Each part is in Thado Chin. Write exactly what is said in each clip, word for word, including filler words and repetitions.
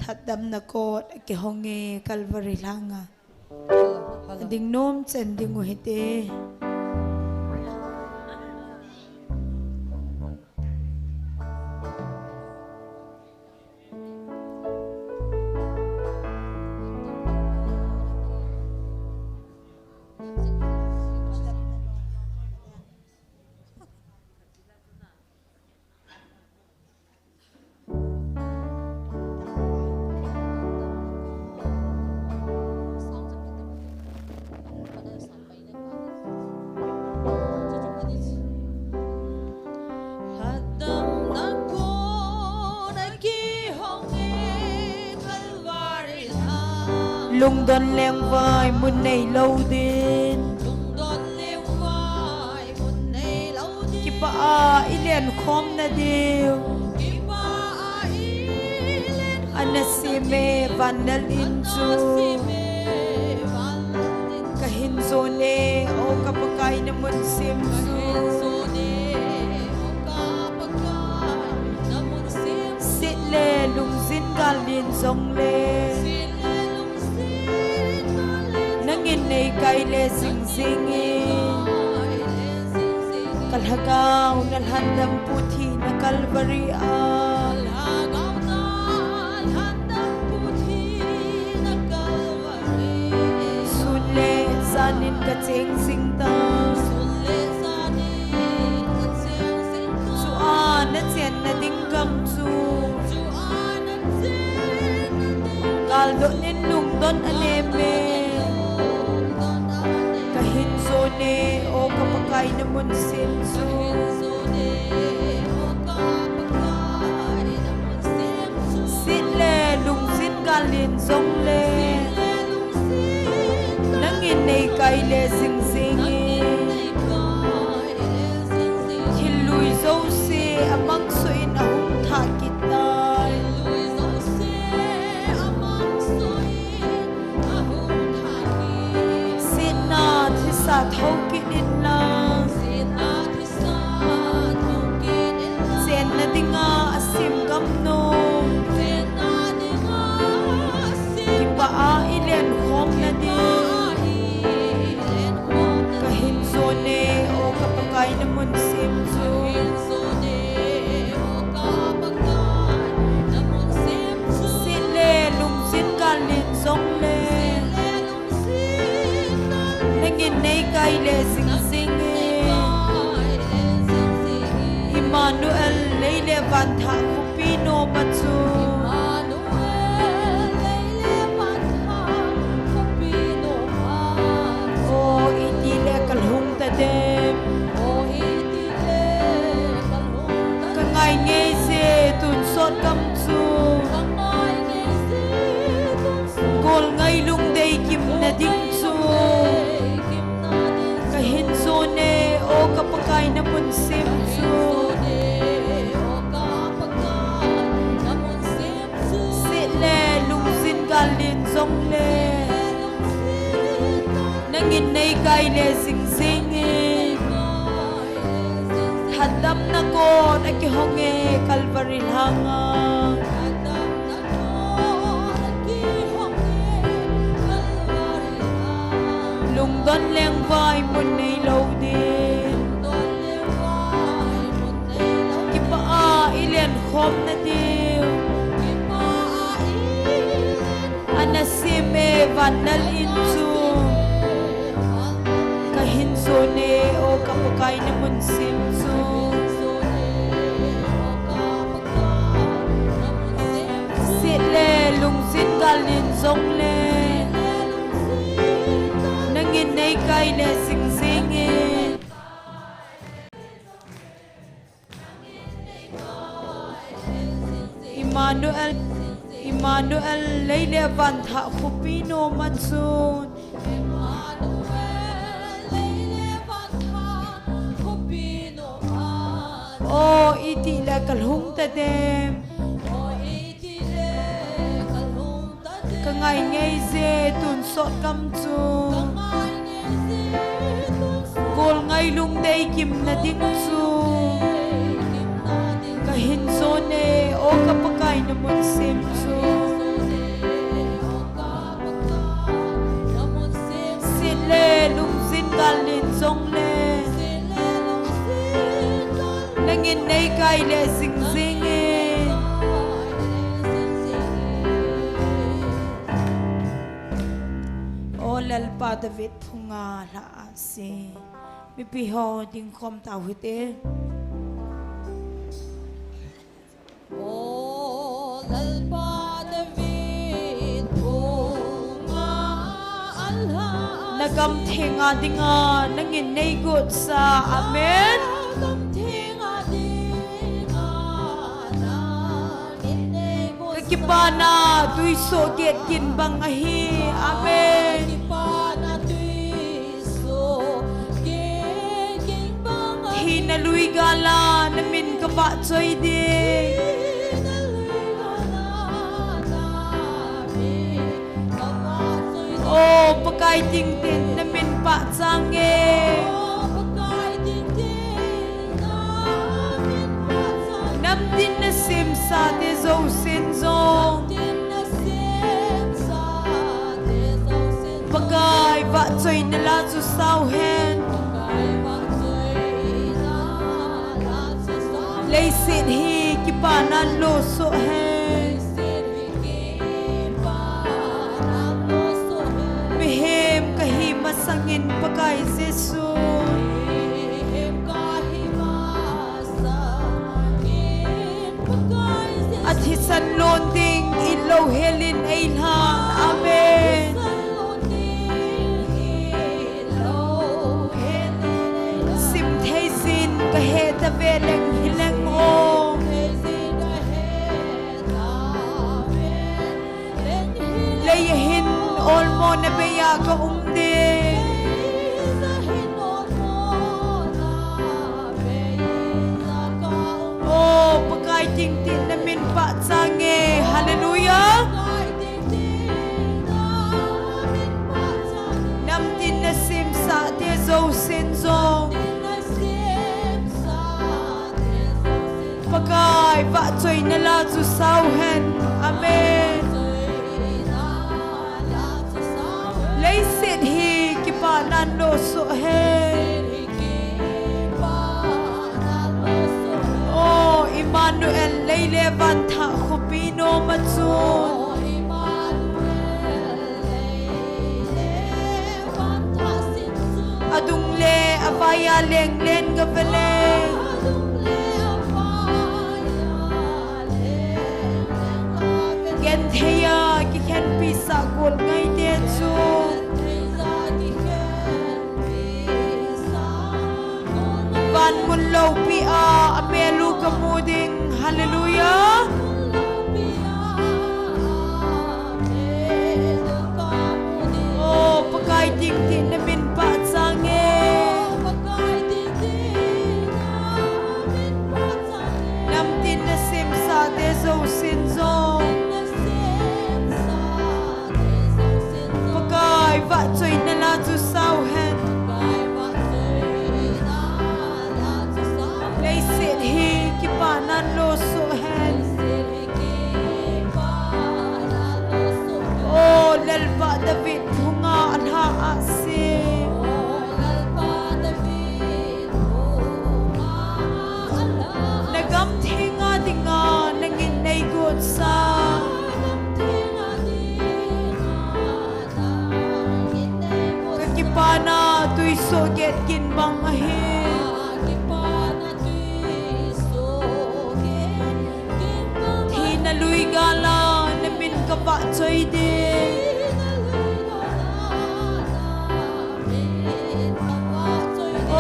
Atdamna kot akihong e Calvary lhanga. Ading nom chen ding u hite. Lungdon lengvai mun neilou din. Kipah a ilen khom nadiu. Ana sem e van lal in chu. Kahin jon e, o ka Pakai namun sem chu. Sit le lungsin gal len jongle. Nangin nei kai le jing jing e. Ka lhagao na lhandam pu thina Calvary a. Sun le janin ka cheng jing ta. Chu a na chenna ding gam chu. Gal don in lungdon a nem e. Kahin jon e, o ka Pakai namun sem chu. Sit le lungsin gal len jongle. Nangin nei kai le jing jing e. Thil lui jouse amang suh in ahung thah kit tai. Sitna thisa thou kit in lang. Chenna dinga asem gam nom. Kipah a ilen khom nadiu. Kahin jon e, o ka Pakai namun sem chu. Sit le lungsin gal len jongle. Nangin nei kai le jing jing e. Immanuel lei le van thah khopi nom a chu. O iti le ka lhung ta dem. Ka ngai ngei je tun sot gam chu. Gol ngailung dei kimna ding chu. Kahin jon e, o ka Pakai namun sem chu. Sit le lungsin gal len jongle. Nangin nei kai le jing jing e. Lhandamna kot akihong e Calvary lhanga. Lungdon lengvai mun neilou din. Kipah a ilen khom nadiu. Ana sem e van lal in chu. Kahin jon e, o ka Pakai namun sem chu. Sit le lungsin gal len jongle. Nangin nei kai le jing jing e. Immanuel, Immanuel lei le van thah khopi nom a chun. O iti le ka lhung ta dem. Ka ngai ngei je tun sot gam chu. Gol ngailung dei kimna ding chu. Kahin jon e, o ka Pakai namun sem chu. le jing jing e. O Lalpa David phunga lha a se. Mipi ho ding khom tau hite. O Lalpa David phunga alha. Na gam thenga dinga nangin nei gotsa. Amen. Na gam thenga dinga nangin nei gotsa. Ka kipana tuisoh get kin bang ahi. Amen. Ka kipana tuisoh get kin bang ahi. Thina lui gala na min ka vahchoi ding. Thina lui gala na min ka vahchoi ding. O Pakai, tingtin na min pahchang e. O Pakai, tingtin na min pahchang e. Namtin na semsa te jousen jong. Namtin na semsa te jousen jong. Pakai, vahchoina la chu sao hen. Pakai, vahchoina la chu sao hen. Leiset hi kipana lo soh hen. Leiset hi kipana lo soh hen. Mihem ka hi masangin Pakai Jesu. Mihem ka hi masangin Pakai Jesu. A thisan lon ding i lo helin ei lhan. Amen. A thisan lon ding i lo helin ei lhan. Sim thei sin ka he ta ve leng hi leng o. Sim thei sin ka he ta ve leng hi leng. Lei a hin olmo na bei a ka um ding. Lei a hin olmo na bei a ka um. O Pakai, tingtin na min pahchang e. Hallelujah. Pakai, tingtin na min pahchang e. Namtin na semsa te jousen jong. Namtin na semsa te jousen jong. Pakai, vahchoina la chu sao hen. Amen. Leiset hi kipana lo soh hen. O Emmanuel, lei le van thah khopi nom a chu. A dung le a vai a leng len ga ve leng. Genthei a kikhenpi sah kol ngai te chu. Van mun lopi a a mel u ka mu ding. Hallelujah. O Pakai, tingtin na min pahchang e. Namtin na semsa te jousen jong. Pakai, vahchoina la chu sao hen. Leiset hi kipana lo soh hen. O Lalpa David phunga alha a se. Na gam thenga dinga nangin nei gotsa. Ka kipana tuisoh get kin bang ahi. Thina lui gala na min ka vahchoi ding.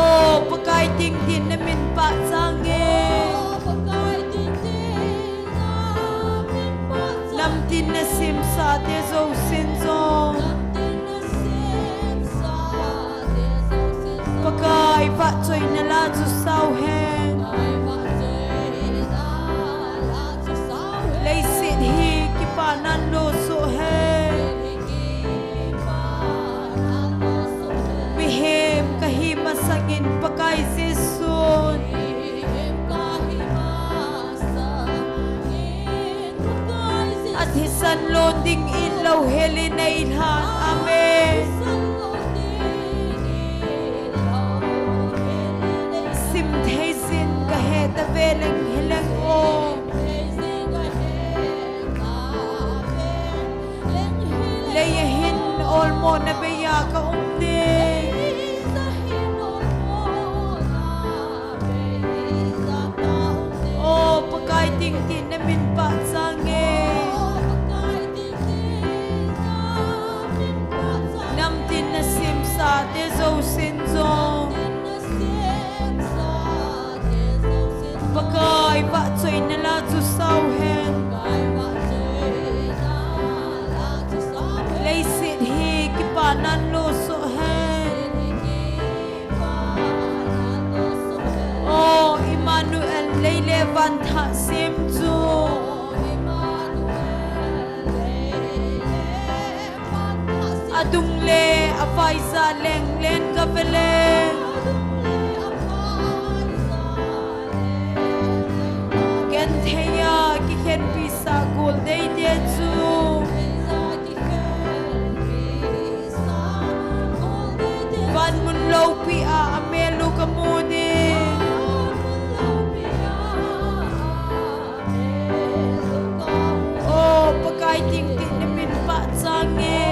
O Pakai, tingtin na min pahchang e. Namtin na semsa te jousen jong. Pakai, vahchoina la chu sao hen. Leiset hi kipana lo soh hen. Mihem ka hi masangin Pakai Jesu. A thisan lon ding i lo helin ei lhan. Amen. Sim thei sin ka he ta ve leng hileng o. Lei a hin olmo na bei a ka um ding. O Pakai, tingtin na min pachat nge. Namtin na simsate jousen jong Pakai vahchoina la chu sao hen. Leiset hi kipanan lo soh hen. O Emmanuel, lei le van thah sem chu. Adung le avai ja leng len ka ve leng. Genthei a kikhenpi sa gol deidei chu. Van mun lopi a amel u ka mu ding. O Pakai, tingtin na min pachat nge.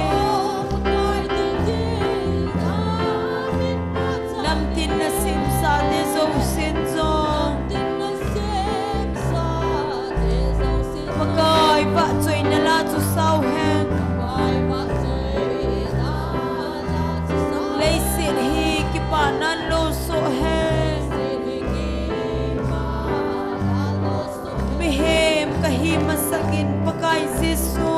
Namtin na simsate jousen jong Pakai vahchoina la chu sao hen. Leiset hi kipanan lo soh hen. Mihem ka hi masangin Pakai Jesu.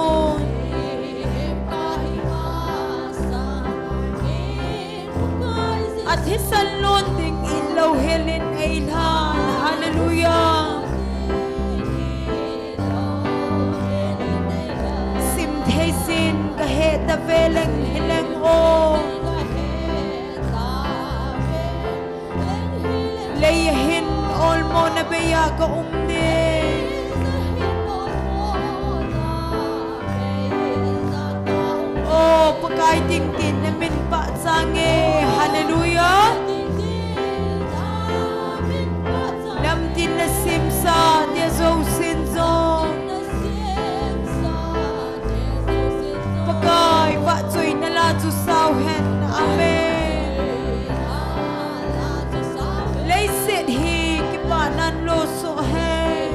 Athisan lon ding in louhel in ei lhan. Hallelujah. Sim thei sin ka he ta ve leng hileng o. Lei a hin olmo na bei a ka um ding. O Pakai, tingtin na min pachat nge. Hallelujah. Namtin na simsate jousen jong Pakai vahchoina la chu sao hen. Amen. Leiset hi kipanan lo soh hen.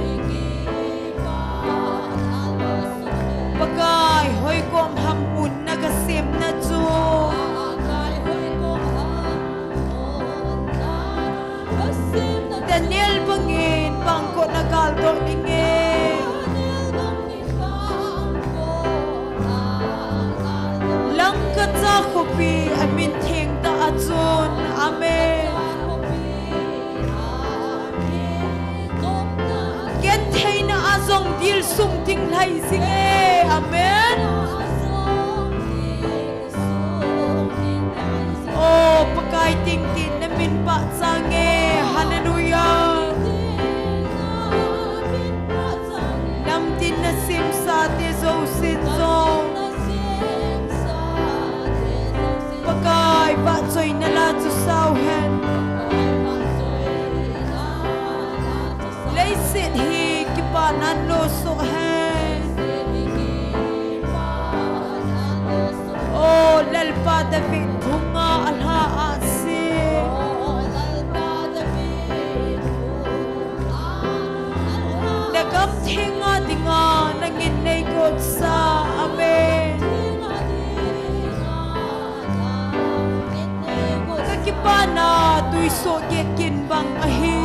Pakai, hoi kom ham mun na ka semna chu. Daniel bangin bangkot na gal doh ding e. Langkacha khopi a min theng ta a chun. Amen. Gentheina a jong dilsung ding lhai jing e. Amen. O Pakai, tingtin na min pachat nge. Hallelujah. Namtin na simsate jousen jong Pakai vahchoina la chu sao hen. Leiset hi kipanan lo soh hen. O Lalpa David phunga alha a si. Na gam thenga dinga nangin nei kotsa. Amen. Ka kipana tui soh get kin bang ahi.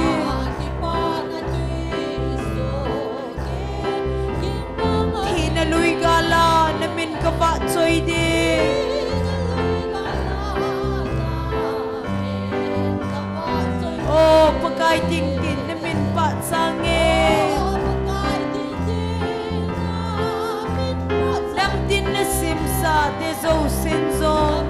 Thina lui gala na min ka vahchoi ding. O Pakai, tingtin na min pachat nge. Namtin na simsate jousen jong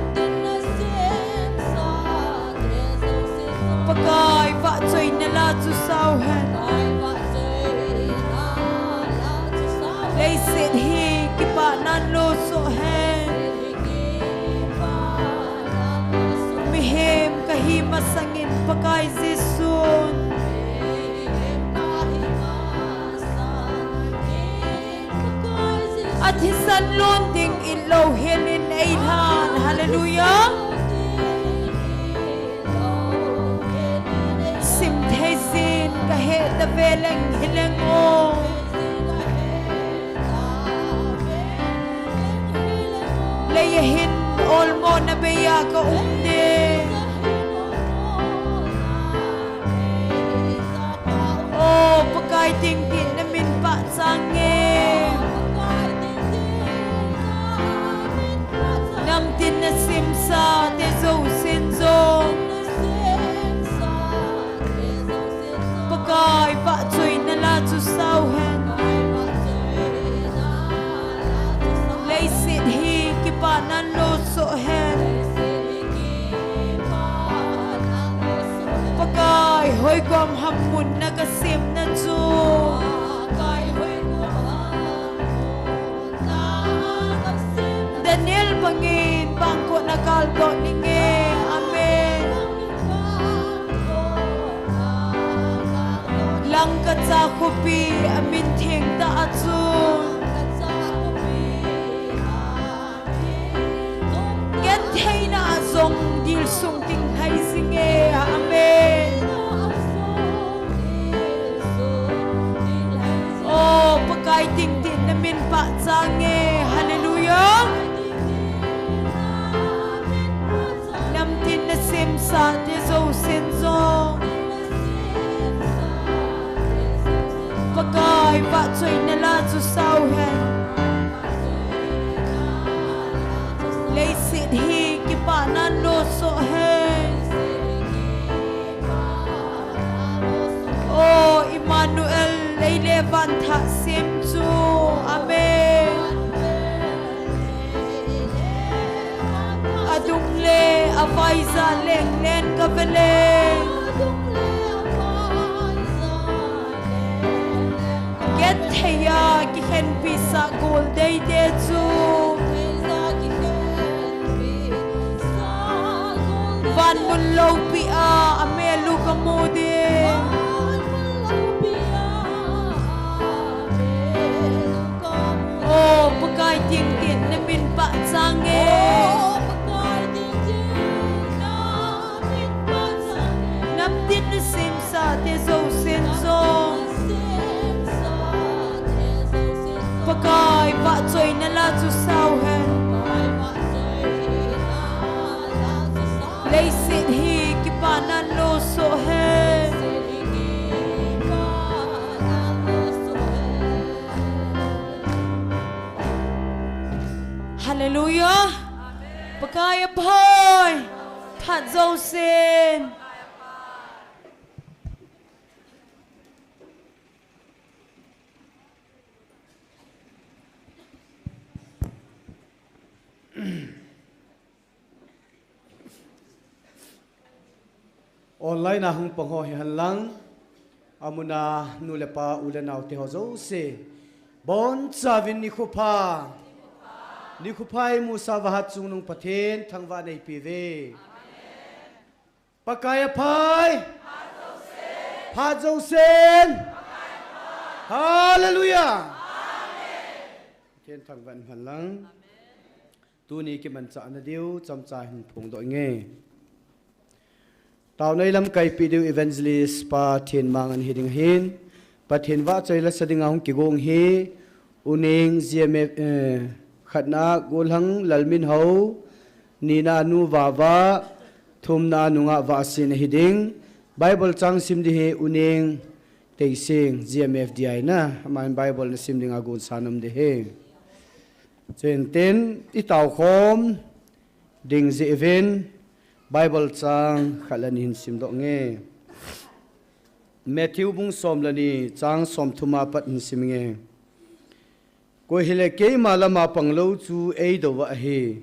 Pakai vahchoina la chu sao hen. Leiset hi kipanan lo soh hen. Mihem ka hi masangin Pakai Jesun Athisan lon ding itlou hel in eilhan. Hallelujah. Sim thei jin kahe ta ve leng hileng o. Lei a hin olmo na bei a ka um ding. O Pakai, tingting na min pachat nge. Namtin na simsa te jousen jong. Pakai, vahchoina la chu sao hen. Leiset hi kipana lo soh hen. Pakai, hoikom ham mun na ka semna chu. Daniel bangin bangkot na kaldoh ninge. Amen. Langkacha khopi a min theng ta a chu. Gentheina a jong dilsung ding lhai jinge. Amen. O Pakai, tingting na min pachat nge. Hallelujah. Namtin na simsa te jousen jong. Pakai, vahchoina la chu sao hen. Leiset hi kipana lo soh hen. O Emmanuel, lei le van thah sem chu. Amen. Adung le avai ja leng len ka ve leng. Genthei a kikhenpi sah gol deidei chu. Van mun loupi a, amel u ka mu ding. O Pakai, tingting na min pachat nge. Namtin na simsa te jousen jong. Pakai, vahchoina la chu sao hen. Leiset hi kipana lo soh hen. Hallelujah. Pakai aphai. Phat jousen. Online a hung pang ho hihen lang, amun a nu le pa, u le nao te ho jouse, boncha uvin nikho pha. Nikho pha eimusah uva Hatchungnung Pathen thangvah in eipe uve. Pakai aphai. Phat jousen. Hallelujah. Pathen thangvah in umhen lang. Tuni kimanchahna diu chomcha hin phongdoh inge. Taona eilamkaipi diu Evangelist Pa Thenmang ana hiding ahin, Pathen vahchoi lasa dinga hung kigong hi, U Neng G M F, eh, khatna Golhang Lalminhao, nina Nu Vava, thumna Nu Ngahvahsen ahi ding. Bible chang sim ding hi U Neng Teising, G M F D I na, aman Bible na sim dinga gonsa nom ding ahi. Chuin tin, i taokhom ding jeh uvin, Bible chang khat le ni hin simdoh inge. Matthew bung som le ni, chang somthum a pat hin sim inge. Koi hile keima lama panglou chu eidou ahi.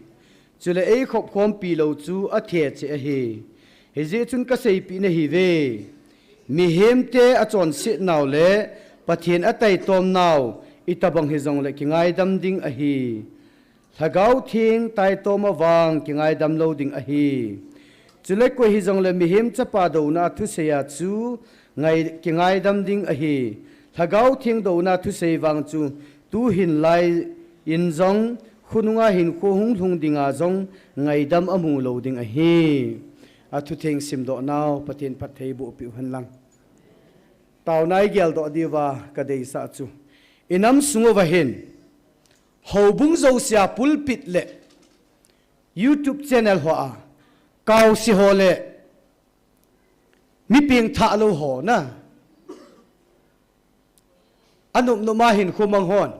Chule eikhopkhompi lou chu athe cheh ahi. Hijeh chun kaseipeh nahiuve. Mihemte achonsetnau le Pathen ataitomnau itobang hijongle kingaidam ding ahi. Lhagao Theng taitom a vang kingaidam lou ding ahi. Chule koi hijongle mihem chapa douna a thusei a chu ngai, kingaidam ding ahi. Lhagao Theng douna thusei vang chu tuhin lai in jong, khonunga hinkho hung lhung dinga jong ngaidam amu lou ding ahi. A thutheng simdoh nau Pathen phatthei boh peh u hen lang. Taona i geldoh diuva ka deisah chu, i nam sung uva hin houbung jousea pulpit le YouTube channel hoa kaose ho le mi pengthah lou ho na, anop nop a hinkho mang hon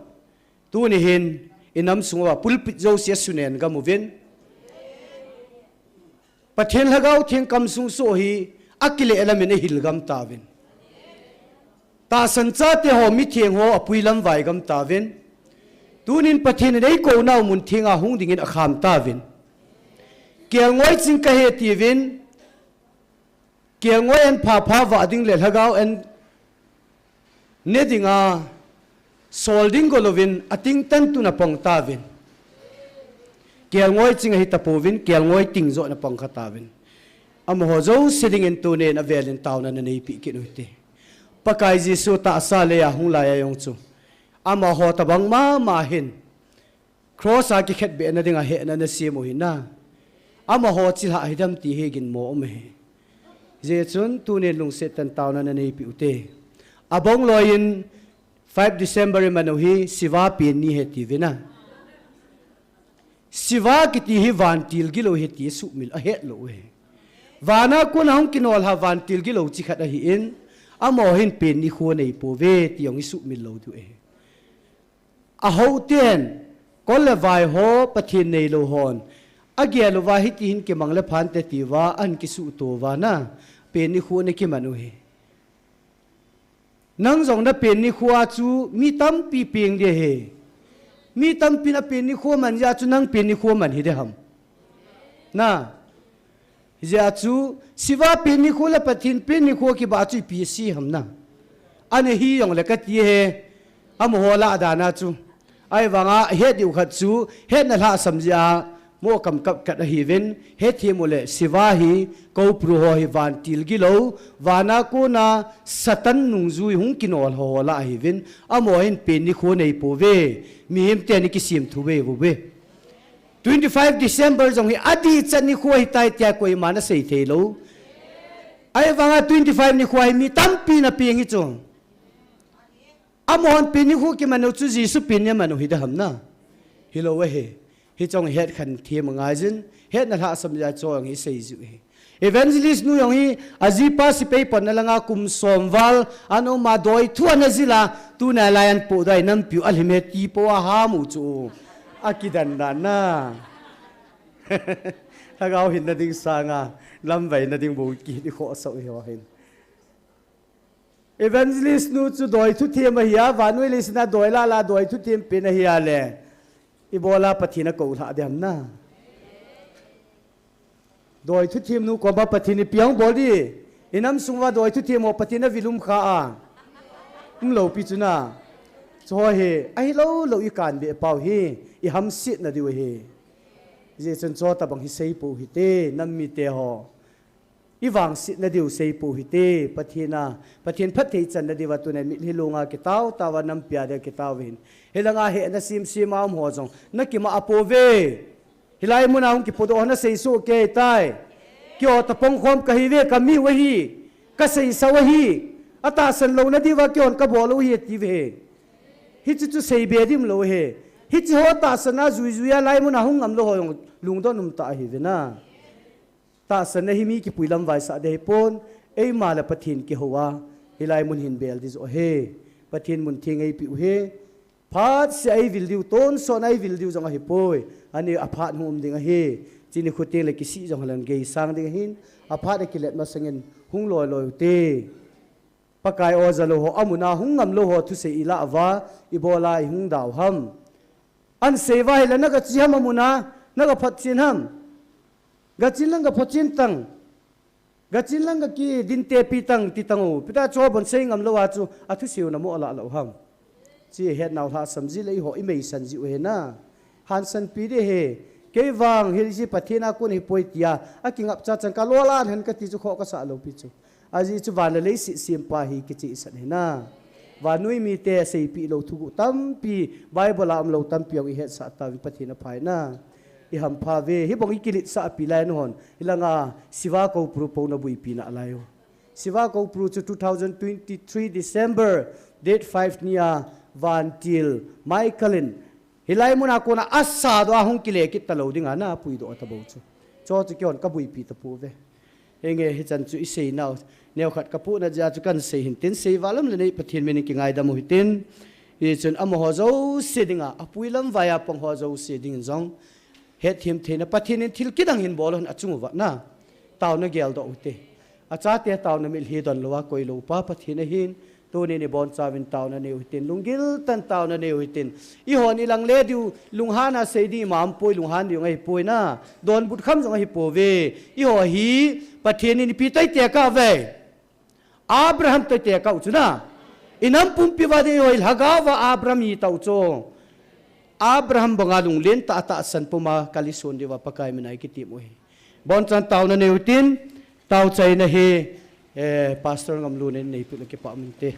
tuni hin i nam sung uva pulpit jousea sunen gam uvin. Pathen Lhagao Theng kamsung soh hi akile lamin ahil gam tauvin. Tahsan chate ho, mitheng ho apui lam vai gam tauvin. Tunin Pathen in eikou nau mun thenga hung dingin akham tauvin. Kelngoi ching kahi tiuvin. Kelngoi an phapha vah ding le lhagao an ne dinga sol ding golouvin atingtan tun apang tauvin. Kelngoi ching ahi tapouvin, kelngoi ting joh in apang kha tauvin. Amaho jouse dingin tunin avelin taona nanei peh kit u hite. Pakai Jesu tahsa leiya hung laiya jong chu amaho tabang mama hin cross a kikhetbeh na dinga hehna nasem u hina. Amaho chilhah hidem ti hi ginmo um ahi. Hijeh chun tunin lungset tah in taona nanei peh u hite. Abang loiyin five December iman u hi Shiva pen ni ahi tiuvin a. Shiva kiti hi vantil gilou ahi ti asuhmil, ahet lou u ahi. Vana kona hung kinolha vantil gilou chi khat ahin, amaho hin pen nikho nei pouve ti jong isuhmil lou diu ahi. Ahou ten, kol le vai ho, Pathen neilou hon agel uva hiti hin kimang le phante tiuva ahin kisuhto uva na, pen nikho ana kiman u ahi. Nang jong na pen nikho a chu mi tampi peng ding ahi. Mi tampin apen nikho man jeh a chu nang pen nikho man hiding ham? Na, hijeh a chu Shiva pen nikho le Pathen pen nikho kibah chu ipi ase ham na? Ana hi jongle kati ahi, amaho lah dan a chu. Ahivanga het diu khat chu, hetna lhahsam jeh a, mo kam kap kat ahiuvin, hethem u le Shiva hi, Koupru ho hi vantil gilou, vana kona Satan nungjui hung kinol ho lah ahiuvin, amaho hin pen nikho nei pouve, mihem teni kisim thu ve uve. Twenty five December jong hi adihchet nikho ahitai tia koiman asei thei lou. Ahivanga twenty five nikho hi mi tampin apeng hi chu. Amahon pen nikho kiman u chu Jesu pen ni aman u hiding ham na? Hilou ahi. Hiche jong het khen them angaijin, hetna lhahsam jeh a chu jong hi sei jiu ahi. Evangelist nu jong hi, ajipa sepai panna langa kum som val ana um a, doithu ana jil a, tuna lai ahin podoh a, nampiu alhim e ti pou a ham u chu. Akidan dan na. Lhagao hinna ding sanga, lamvaina ding bou kiti khohsah u ahi. Evangelist nu chu doithu them ahi a, vannoi leiset a doi lala doithu them pen ahi a le. Ibola Pathen akou lhah ding ham na? Doithu them nu koma Pathen in ipi ahung bol ding? Inam sung uva doithu them ho Pathen in avil um kha a. Umlou pi chu na. Chu ho hi, ahilou lou ikan beh pau hi, ihamsetna diu ahi. Hijeh chun chu tabang hi sei pou hite, nam mite ho. Ivangsetna diu sei pou hite, Pathen a, Pathen phatthei channa diuva tuna mitlhi lunga kitao taova nampi a dia kitao uvin. Hilanga hehna semsem a um ho jong, na kimah a pouve. Hilai muna hung kipodoh ho na seisoh kei tai. Keiho tapong khom kahiuve, kamiu ahi. Kaseisau ahi. Atahsan louna diuva keihon kabol u ahi atiuve. Hiche chu seibe ding umlou ahi. Hiche ho tahsan a juijui a lai muna hung ngam lou ho jong lungdon um tah ahiuve na. Tahsan a hi mi kipui lam vaisah ding ahipon, eima le Pathen kihou a, hilai mun hin bel ding joh ahi. Pathen mun theng eipeh u ahi. Phat seh a eivil diu, tonsot a eivil diu jong ahipoi. Ani aphat hung um ding ahi. Chuni khu teng le kisih jong hilen geisang ding ahin. Aphat a kilet masangin hung loi loi ute. Pakai o jalou ho, amuna hung ngam lou ho thusei ilah uva, ibola ihung dau ham? Ahin sei uva ahile, na gache ham amuna, na gaphotchen ham? Gachen lang gaphotchen tang. Gachen lang gakidin tepi tang, ti tang u. Ipi tia chu bon sei ngam lou a chu, athusei u na mo alah lou ham? Chu hetnau lhahsam ji le eiho imeisan ji u ahi na. Hansanpi ding ahi. Kei vang hiche Pathen a kon ahipoi tia akingapcha chan ka lol a hen kati chu khoh kasah lou pi chu. Ajeh chu van le leiset sempa hi kichehsah ahi na. Vannoi mite seipeh lou thuguh tampi, Bible a umlou tampi jong ihetsah tauvin Pathen apha e. Ihampha uve, hibang ikiletsah pi lai nahon. Hilanga Siva Koupru pou nabuipi nalai u. Siva Koupru chu two thousand twenty-three December date five nia vantil Michael in hilai muna kona asadoh a hung kile kit talou dinga napuidoh tabou chu. Chu chu keihon kabuipi tapouve. Henge, hichan chu isei nau. Neokhat kapohna jeh a chu kahin sei hintin, sei val lam le nei Pathen min in kingaidam u hitin. Hichun amaho jouse dinga, apui lam vai a pang ho jouse dingin jong hetthem theina Pathen in thil kidang hin bol u hen achung uva na. Taona geldoh u hite. Achate taona mitlhi donlou a koilou pa Pathen ahin. Tuni ni bonchauvin taona neiu hitin, lunggil tah in taona neiu hitin. Eihon ilang le diu, lunghan a sei ding ima umpoi, lunghan ding ahipoi na. Donbut kham jong ahipouve. Eiho hi Pathen in ipi toh itekah uve? Abraham toh itekah u chu na. Inam pumpi uva ding eiho hi lhagao va Abraham itah u chu. Abraham banga lunglen tah a tahsan puma kalison diuva Pakai mina ikitem u ahi. Bonchan taona neiu hitin, taochaina hi, eh, Pastor Ngamlun in neipeh le kipah um inte.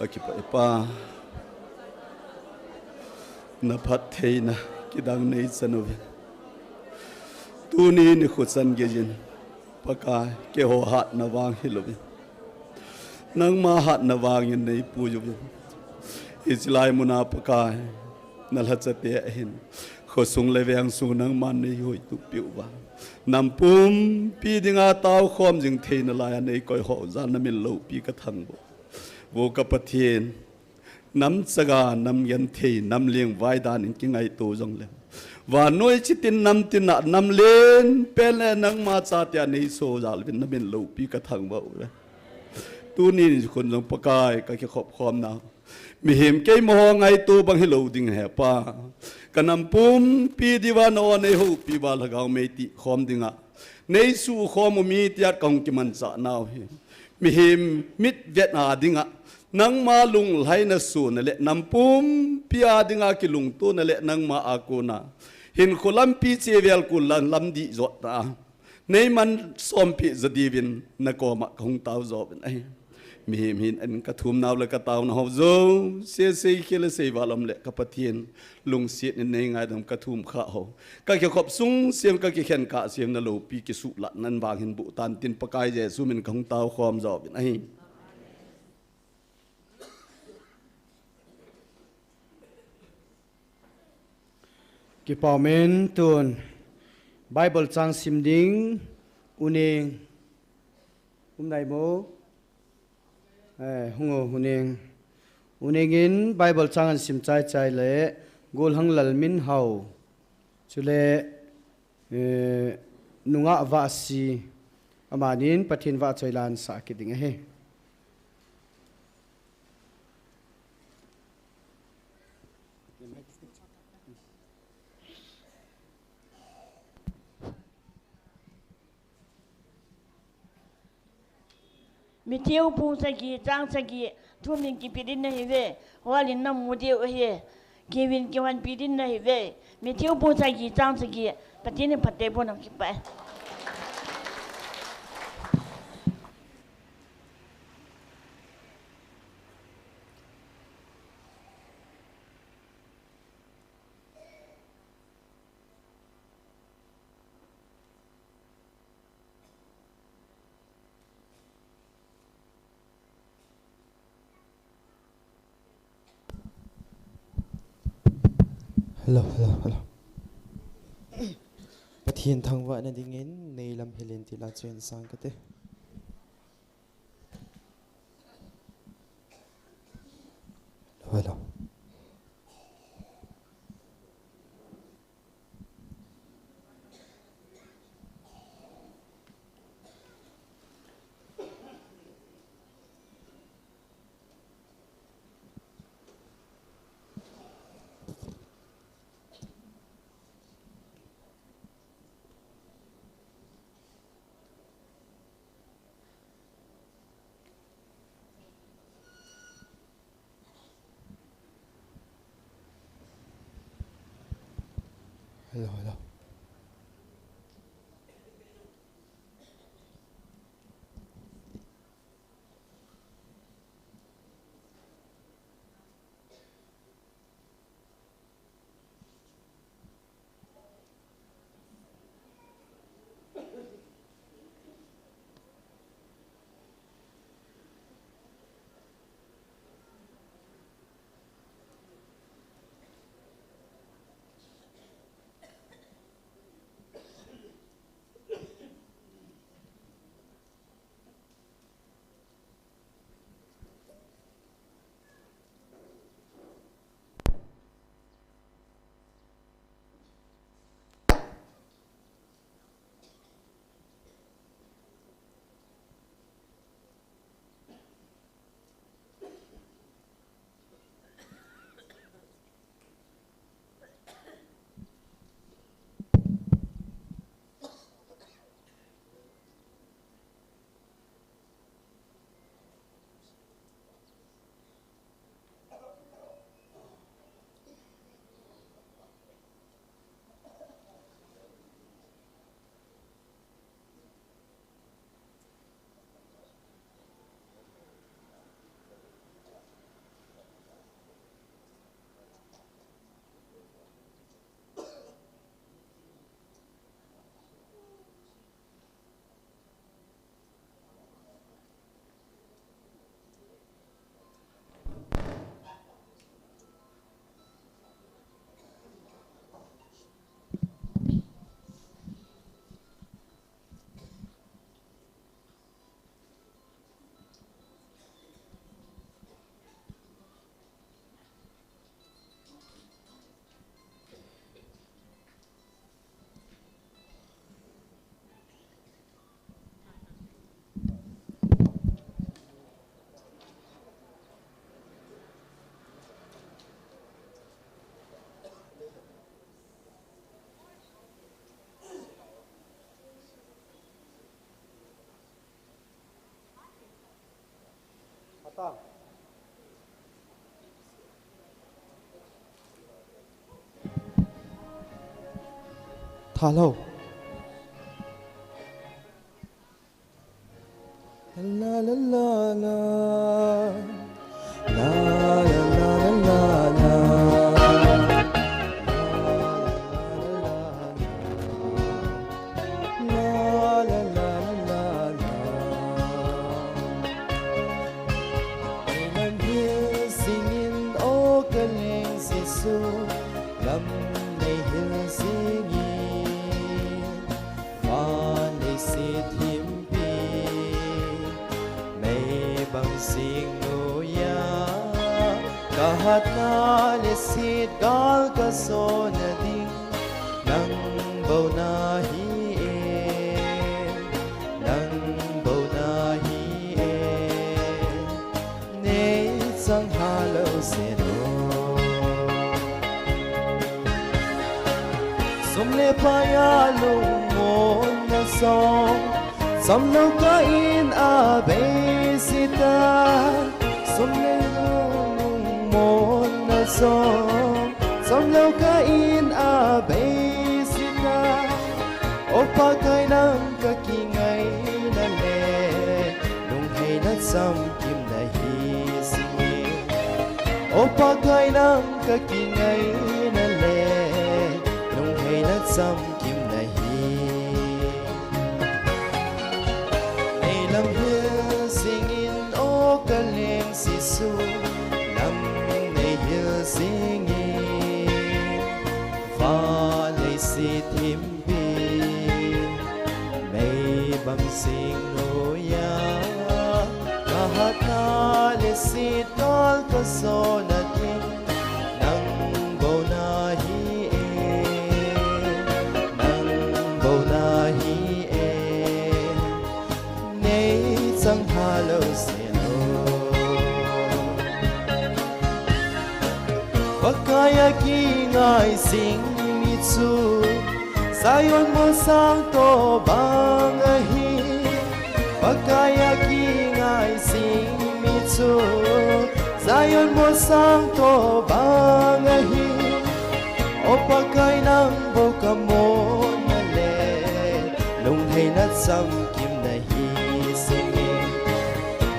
Ka kipah e Pa, na phattheina kidang nei chan uvin. Tuni nikho chan geiyin, Pakai, keiho hatna vang hilouvin, nangma hatna vangin nei pui uvin. Hiche lai muna Pakai, na lhachate ahin, khosung le vengsung nangman nei hoitup piuva, nam pumpi dinga taokhom jing theina laiya nei koiho jal na min loupi ka thangvah. Vo ka Pathen, nam chaga, nam genthei, nam lengvai dan in kingaito jongle, vannoi chitin nam tina, nam lenpen le nangma chatea nei so jal uvin na min loupi ka thangvah uve. Tuni nikhon jong Pakai, ka kikhop khomna mihem keima ho ngaito bang hilou ding ahi Pa. Ka nam pumpi diuva na o nei houpi uva Lhagao mei tih khom dinga nei suhkhom u mi tia ka hung kimanchah nau hi. Mihem mitvet a dinga nangma lunglhaina sona le nam pumpi a dinga kilungtona le nangma a kona hinkho lampi chevel kul lam, lam dih jotna a nei mansompeh jo diuvin na koma ka hung tao jo uvin ahi. Mihem hin an ka thumnau le ka taonau jouse, seikhel le seival um le ka Pathen, lungset in nei ngaidam ka thum kha ho, ka kikhop sung sem, ka kikhen kah sem na loupi kisuhlahna vang hin boh tan tin Pakai Jesu min ka hung tao khom jo uvin ahi. Kipa umin, tun Bible chang sim ding U Neng um nai mo? Eh, hung o, U Neng. U Neng in Bible chang ahin sim chaichai le, Golhang Lalminhao, chule, eh, Nungah Vahsi, amanin Pathen vahchoi la ahin sah kit ding ahi. Matthew bung sagi, chang sagi, thu min kipe ding nahiuve, hol in namu diu ahi, kiven kihonpi ding nahiuve. Matthew bung sagi, chang sagi, Pathen in phatthei boh in, kipah e. Hello, hello, hello. Pathen thangvahna dingin nei lam hil in ti la chu hin sang kate. Hello, hello. Hello, hello. Thalou. La la la la. La la la la la. La la la la la. Lam hil singin o ka leng Jesu, lam nei hil singin. Van leiset himpi, meibang sing noiya, ka hatna leiset gal ka sona ding, nang bou nahi e, nang bou nahi e. Nei chang halou seh lo. Sum le pai a lungmonna song, chomlou ka in a bei sita. Sum le lungmonna song, chomlou ka in a bei sita. O Pakai nang ka kingaina le, lungheina chamkimna hi singin. O Pakai nang ka kingaina le, lungheina chamkimna hi. Nei lam hil singin o ka leng Jesu, lam nei hil singin. Van leiset him pi, meibang sing noiya, ka hatna leiset gal ka sona ding, nang bou nahi e, nang bou nahi e. Nei chang halou seh lo. Pakai a kingai sing mi chu Zion molsang toh bang ahi. Pakai a kingai sing mi chu Zion molsang toh bang ahi. O Pakai nang bou ka mona le, lungheina chamkimna hi singin.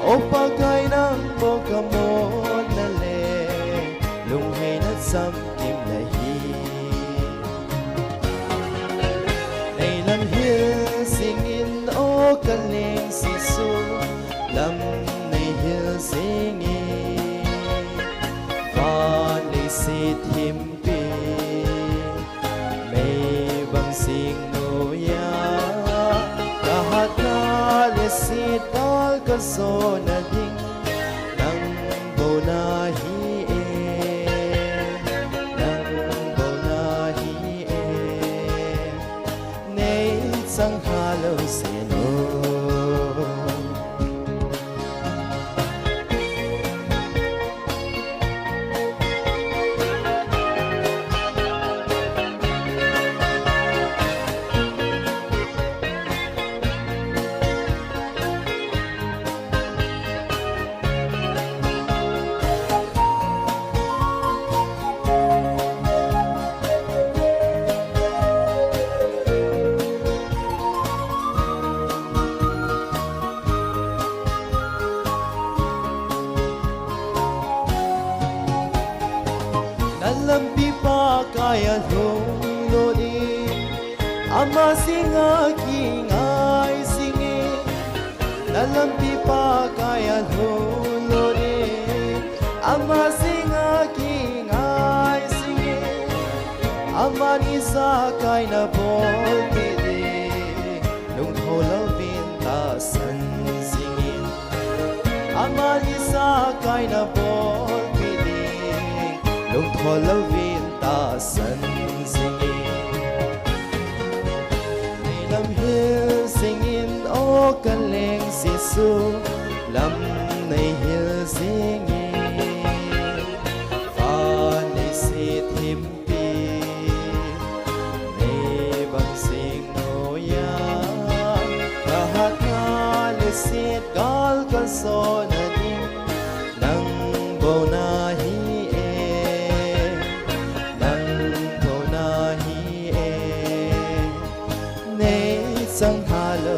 O Pakai nang bou ka mona le, lungheina chamkimna hi. Nei lam hil singin o ka leng Jesu, lam nei hil singin. Van leiset him pi, meibang sing noiya, ka hatna leiset gal ka sona ding, nang bou nahi e, nang bou nahi e. Nei chang halou seh lo. Na lampi Pakai a lhung lut in, ama jeng a kingai jing in. Na lampi Pakai a lhung lut in, ama jeng a kingai jing in. Aman ijakai na bolpeh ding, lungthou louvin tahsan jing in. Aman ijakai na bolpeh ding, lungthou louvin tahsan jing in. Nei lam hil jing in o ka leng Jesu, lam nei hil jing in. Van leiset himpi, meibang sing noiya, ka hatna leiset gal ka sona ding, Hello.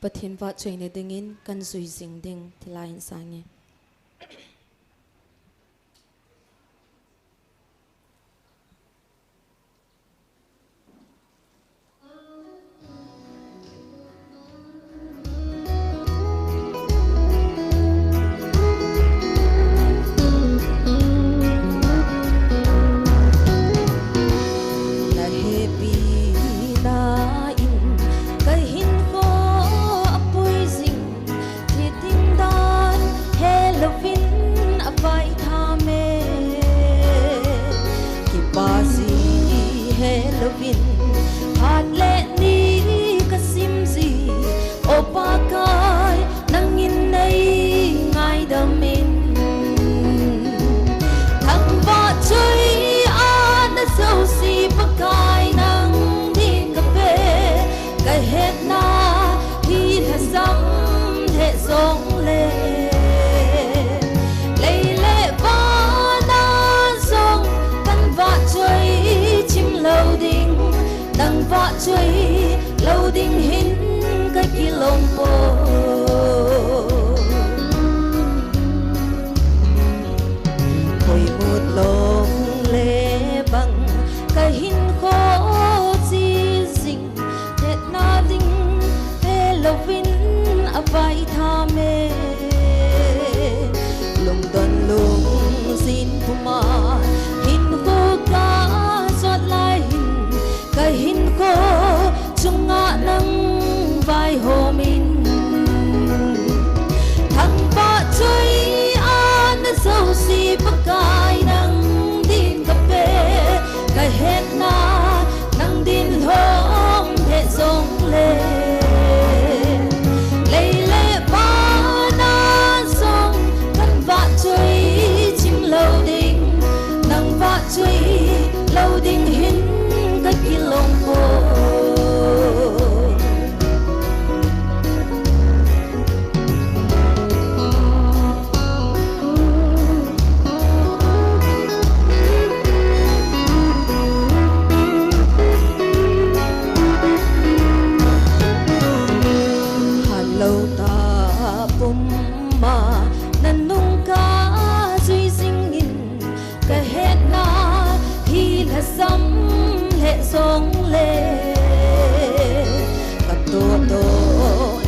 Pathen vahchoina dingin kan jui jing ding thilai in sange. Na hepina in ka hinkho a pui jing, thi ding dan helouvin a vai tham e. Kipa ji helouvin, phat le ni ka sim ji, O Pakai, nangin nei ngaidam in. Thangvah choi a na jouse Pakai nang din ka pe, ka hetna hi lhasam lheh jongle. Lei le van a jong kan vahchoi chim lou ding, nang vahchoi lou ding hin ka kilom poi. Poimut long le bang ka hinkho chi jing, hetna ding helouvin a vai tham e. Lungdon lungsin puma hinkho ka jot lai hin, ka hinkho chunga nang vaihom in. Thangvah choi a na jouse Pakai nang din ka pe, ka hetna nang din lhom lheh jongle. Lei le van a jong kan vahchoi chim lou ding, nang vahchoi lou ding hin ka kilom poi. Halou ta puma na nung ka jui jing in, ka hetna hi lhasam lheh jongle. Ka toto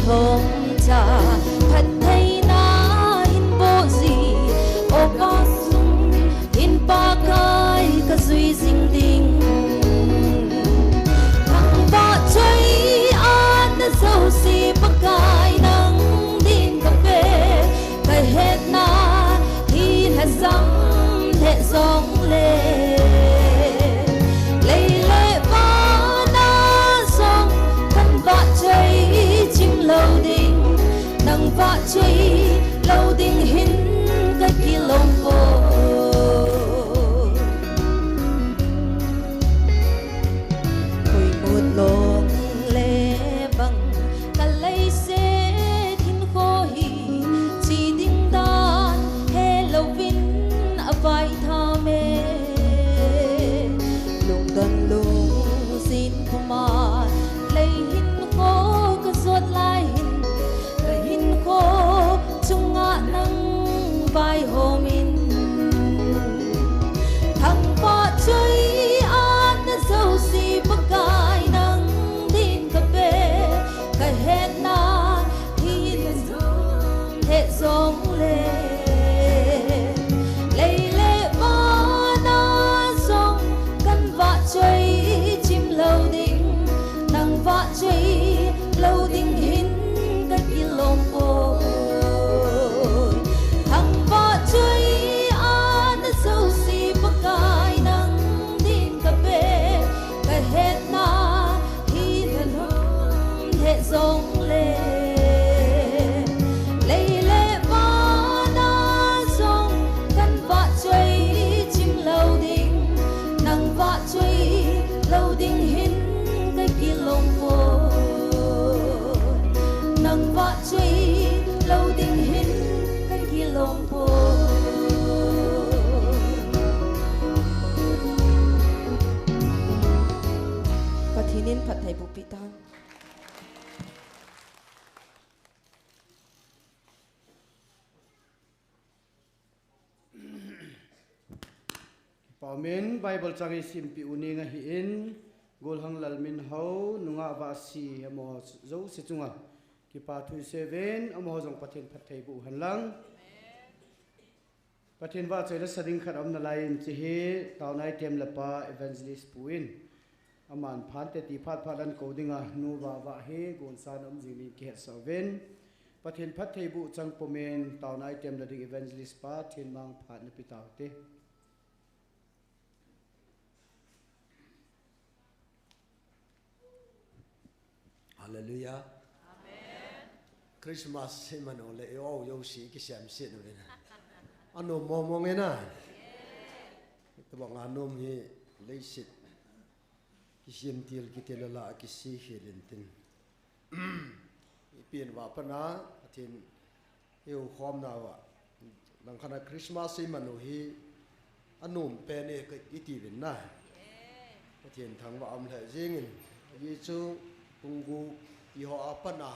lhomcha phattheina hin boh ji, O Pa sung hin Pakai ka jui jing ding. Thangvah choi a na jouse Pakai nang din ka pe, ka hetna hi lhasam lheh jongle. Lei le van a jong kan vahchoi chim lou ding, nang vahchoi lou ding hin ka kilom poi. Poimut long le bang ka leiset hinkho hi, thi ding dan helouvin a vai tham e. Lungdon lungsin puma lei hinkho ka jot lai hin, ka hinkho chunga nang vaihom in. Thangvah choi a na jouse Pakai nang din ka pe, ka hetna hi lhasam lheh jongle. Lei le van a jong kan vahchoi chim lou ding, nang vahchoi lou ding hin ka kilom poi. Amen. Bible chang isimpi u ning ahin, Golhang Lalminhao, nungah Vahsi, amaho jouse chunga kipa thu isei uvin, amaho jong Pathen phattheiboh u hen lang. Pathen vahchoi lasa ding khat aum nalai in, hiche hi taona item le pa Evangelist pu in, aman phante ti phat phat ahin kou dinga, nu Vahvah hi gonsan aum jing ding kihetsah uvin, Pathen phattheiboh chang pumin, taona item la ding Evangelist pa, thenmang phat nape taute. Hallelujah. Amen. Christmas iman u le i-o jouse kisiam sit uvin. Anom mong mong e na. Tobang anom hi leiset. Kisem til kitil la kisi khel intin. Ipi in vah pana, Pathen i-o khom nauva. Langkhat a Christmas iman u hi anom pen e ka iti uvin na. Pathen thangvah aum lheh jingin. Ajeh chu pung gup ti ho a pana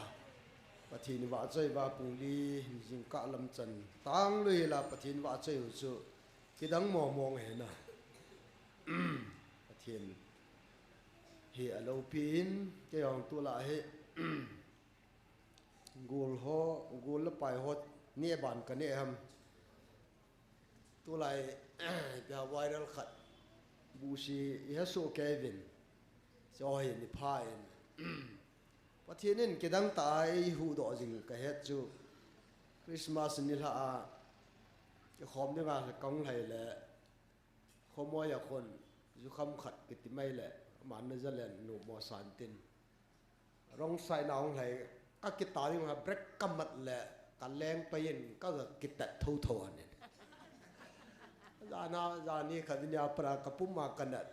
Pathen vahchoi uva pung li jingkah lam chan tang lui la Pathen vahchoi u chu kidang mong mong e na. Pathen hi alopi in, kei jong tulai hi, gol ho, gol le pai ho, neh ban ka neh ham. Tulai, pia viral khat, busi, i ha soh kei uvin. Hiche hi ni pha in. Pathen in kidang tah a eihuhdoh jing ka het chu. Christmas nilhah a, kikhom dinga kahung lhai le, Khomoi a khun, jukham khat kiti mai le, aman na jalen nu mo san tin. Rong sai na hung lhai, ka kita ding ha brake ka mat le, ka leng pai in, ka ga kitat tho tho anin. Jana, jani kha vinya para ka pum a ka nat.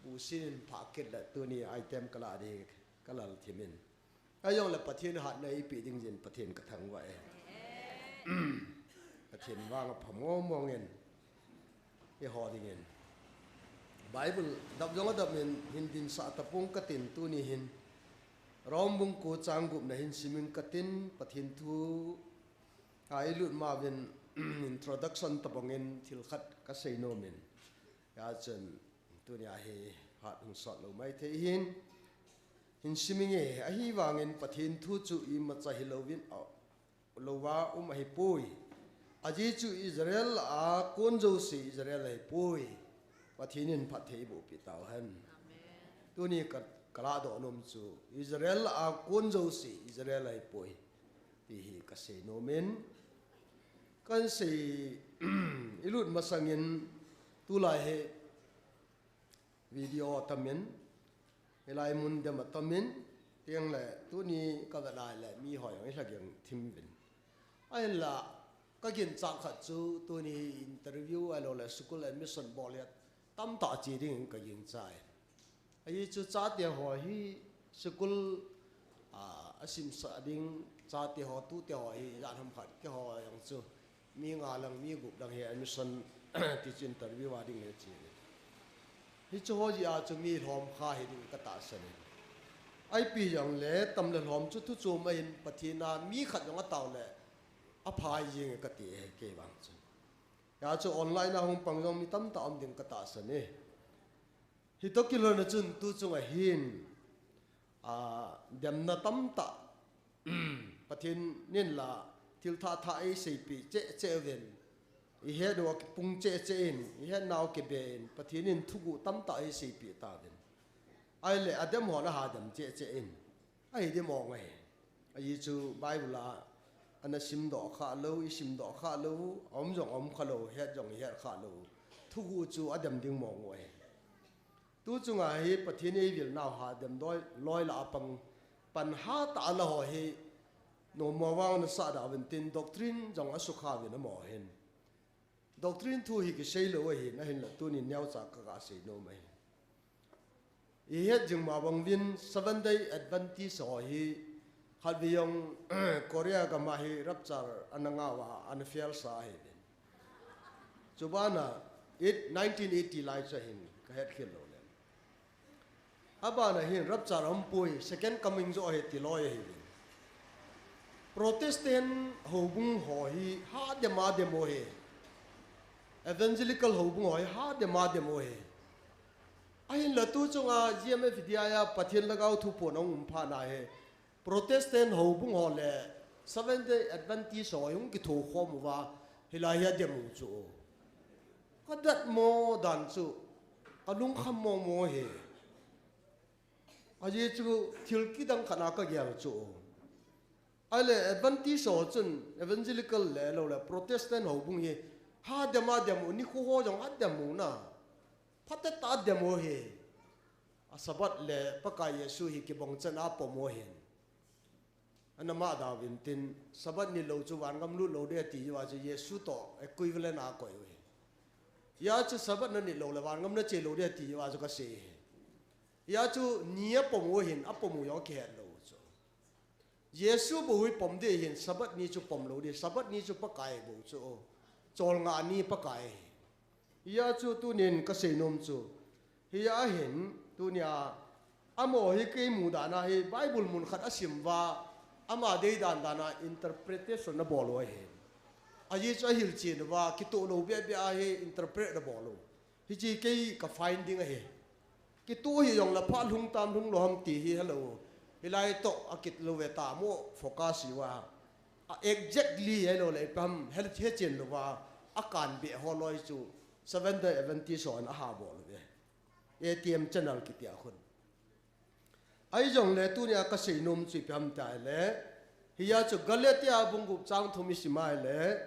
Busin pha kit le, tuni item ka la di, ka lal thimin. Ajong le Pathen hatna eipeh ding jin Pathen ka thangvah e. Pathen vang apha mong mong in. Eiho dingin. Bible dap jong adap in hin dinsah tapong katin tuni hin. Rom bung ko chang gup na hin simin katin Pathen thu a ilut ma uvin introduction tabang in thil khat ka sei nom in. Hijeh chun tuni a hi hat hung sot lou mai thei hin. Hin simin nge, ahivangin Pathen thu chu imacha hilou vin, a, louva um ahipoi. Ajeh chu Israel a kon jouse Israel ahipoi. Pathen in phatthei eiboh peh tauhen. Amen. Tuni ka, ka lahdoh nom chu Israel a kon jouse Israel ahipoi. Ti hi ka sei nom in. Kan sei ilut masangin tulai hi video atamin, hilai mun dem atamin, tiang le tuni ka ve lai le mi hoi hong i lha giang thim vin. Ahinla, ka ginchat khat chu tuni interview ahilou le school admission bol le tamtah che ding in ka ginchat e. Ajeh chu chate ho hi school, a, asimsah ding chate ho, tute ho hi ijat ham khat keiho jong chu mi nga lang, mi gup lang hi admission ti chu interview a ding le chi. Hichu ho jeh a chu mi lhom kha hi ding ka tahsan in. Ipi jong le tam le lhom chu thu chom ahin Pathen a mi khat jong atao le aphai jing e kati e kei vang chun. Hijeh chun online a hung pang jong mi tamtah um ding ka tahsan e. Hitoh kilhon a chun tu chunga hin, a, demna tamtah, Pathen in la thil thah thah eiseipeh cheh cheh uvin, ihet u akipung cheh cheh in, ihet nau kibe in, Pathen in thuguh tamtah eiseipeh tauvin. Ahile adem hon aha dem cheh cheh in. Ahi di mong ahi. Ajeh chu Bible a, ana simdoh kha lou, isimdoh kha lou, aum jong aum kha lou, het jong ihet kha lou. Thuguh chu adem ding mong u ahi. Tu chunga hi Pathen in eivil nau ha dem doi, loi la apang pan hatah a la ho hi, nom mo vang na sah da uvin tin doctrine jong asukha uvin amaho hin. Doctrine thu hi kisei lou ahin, ahinla tuni neocha ka ga sei nom ahi. Ihet jing ma bang uvin Seventh Day Adventist ho hi khatvei jong Korea gam a hi rapture ana ngah uva, ana fail sa ahi uvin. Chubana, it, nineteen eighty lai chu ahin, ka het khel lou le. Abana hin rapture aumpoi, second coming joh ahi ti loi ahi uvin. Protestant houbung ho hi hadem a dem u ahi. Evangelical houbung ho hi hadem a dem u hi. Ahinla tu chunga G M F D I a Pathen Lhagao thuphon ahung um phat na hi, Protestant houbung ho le Seventh Day Adventist ho hi hung kithokhom uva, hilai hi adem u chu. Ka datmo dan chu, ka lungkham momo hi. Ajeh chu thil kidang khat a ka gel chu. Ahile Adventist ho chun Evangelical le lou le Protestant houbung hi hadem a dem u, nikho ho jong hadem u na. Phatecha dem u hi. A Sabbath le Pakai Jesu hi kibang chan a pom u hin. Ana ma Darwin tin, Sabbath nit lou chu vangam lut lou ding ati uva chu Jesu toh equivalent a koi u hi. Hijeh chun Sabbath na nit lou le vangam na che lou ding ati uva chu ka sei hi. Hijeh chun ni a pom u hin, a pom u jong kihet lou chu. Jesu bou hi pom ding hin, Sabbath ni chu pom lou ding, Sabbath ni chu Pakai bou chu. Cholngah ni Pakai. Hijeh chun tunin ka seinom chu. Hijeh hin, tunia, amaho hi kei mu dan a hi, Bible mun khat asim uva, ama dei dan dan a interpretation abol u ahi. Ajeh chu ahilchen uva, kitoh lou beh beh a hi interpret abol u. Hiche kei ka finding ahi. Kitoh hi jong le phat lhung tam lhung lou ham ti hi helou. Hilai toh akit lou ve ta mo focus hi uva. A exactly helou le ipi ham he, hechen lou uva. Akan beh ho loi chu Seventh Day Adventist hon aha bol u ve. A T M channel kiti a khun. Ahijongle tunia ka seinom chu ipi ham tile, hijeh chun Galatia bung gup chang thum isim a ile,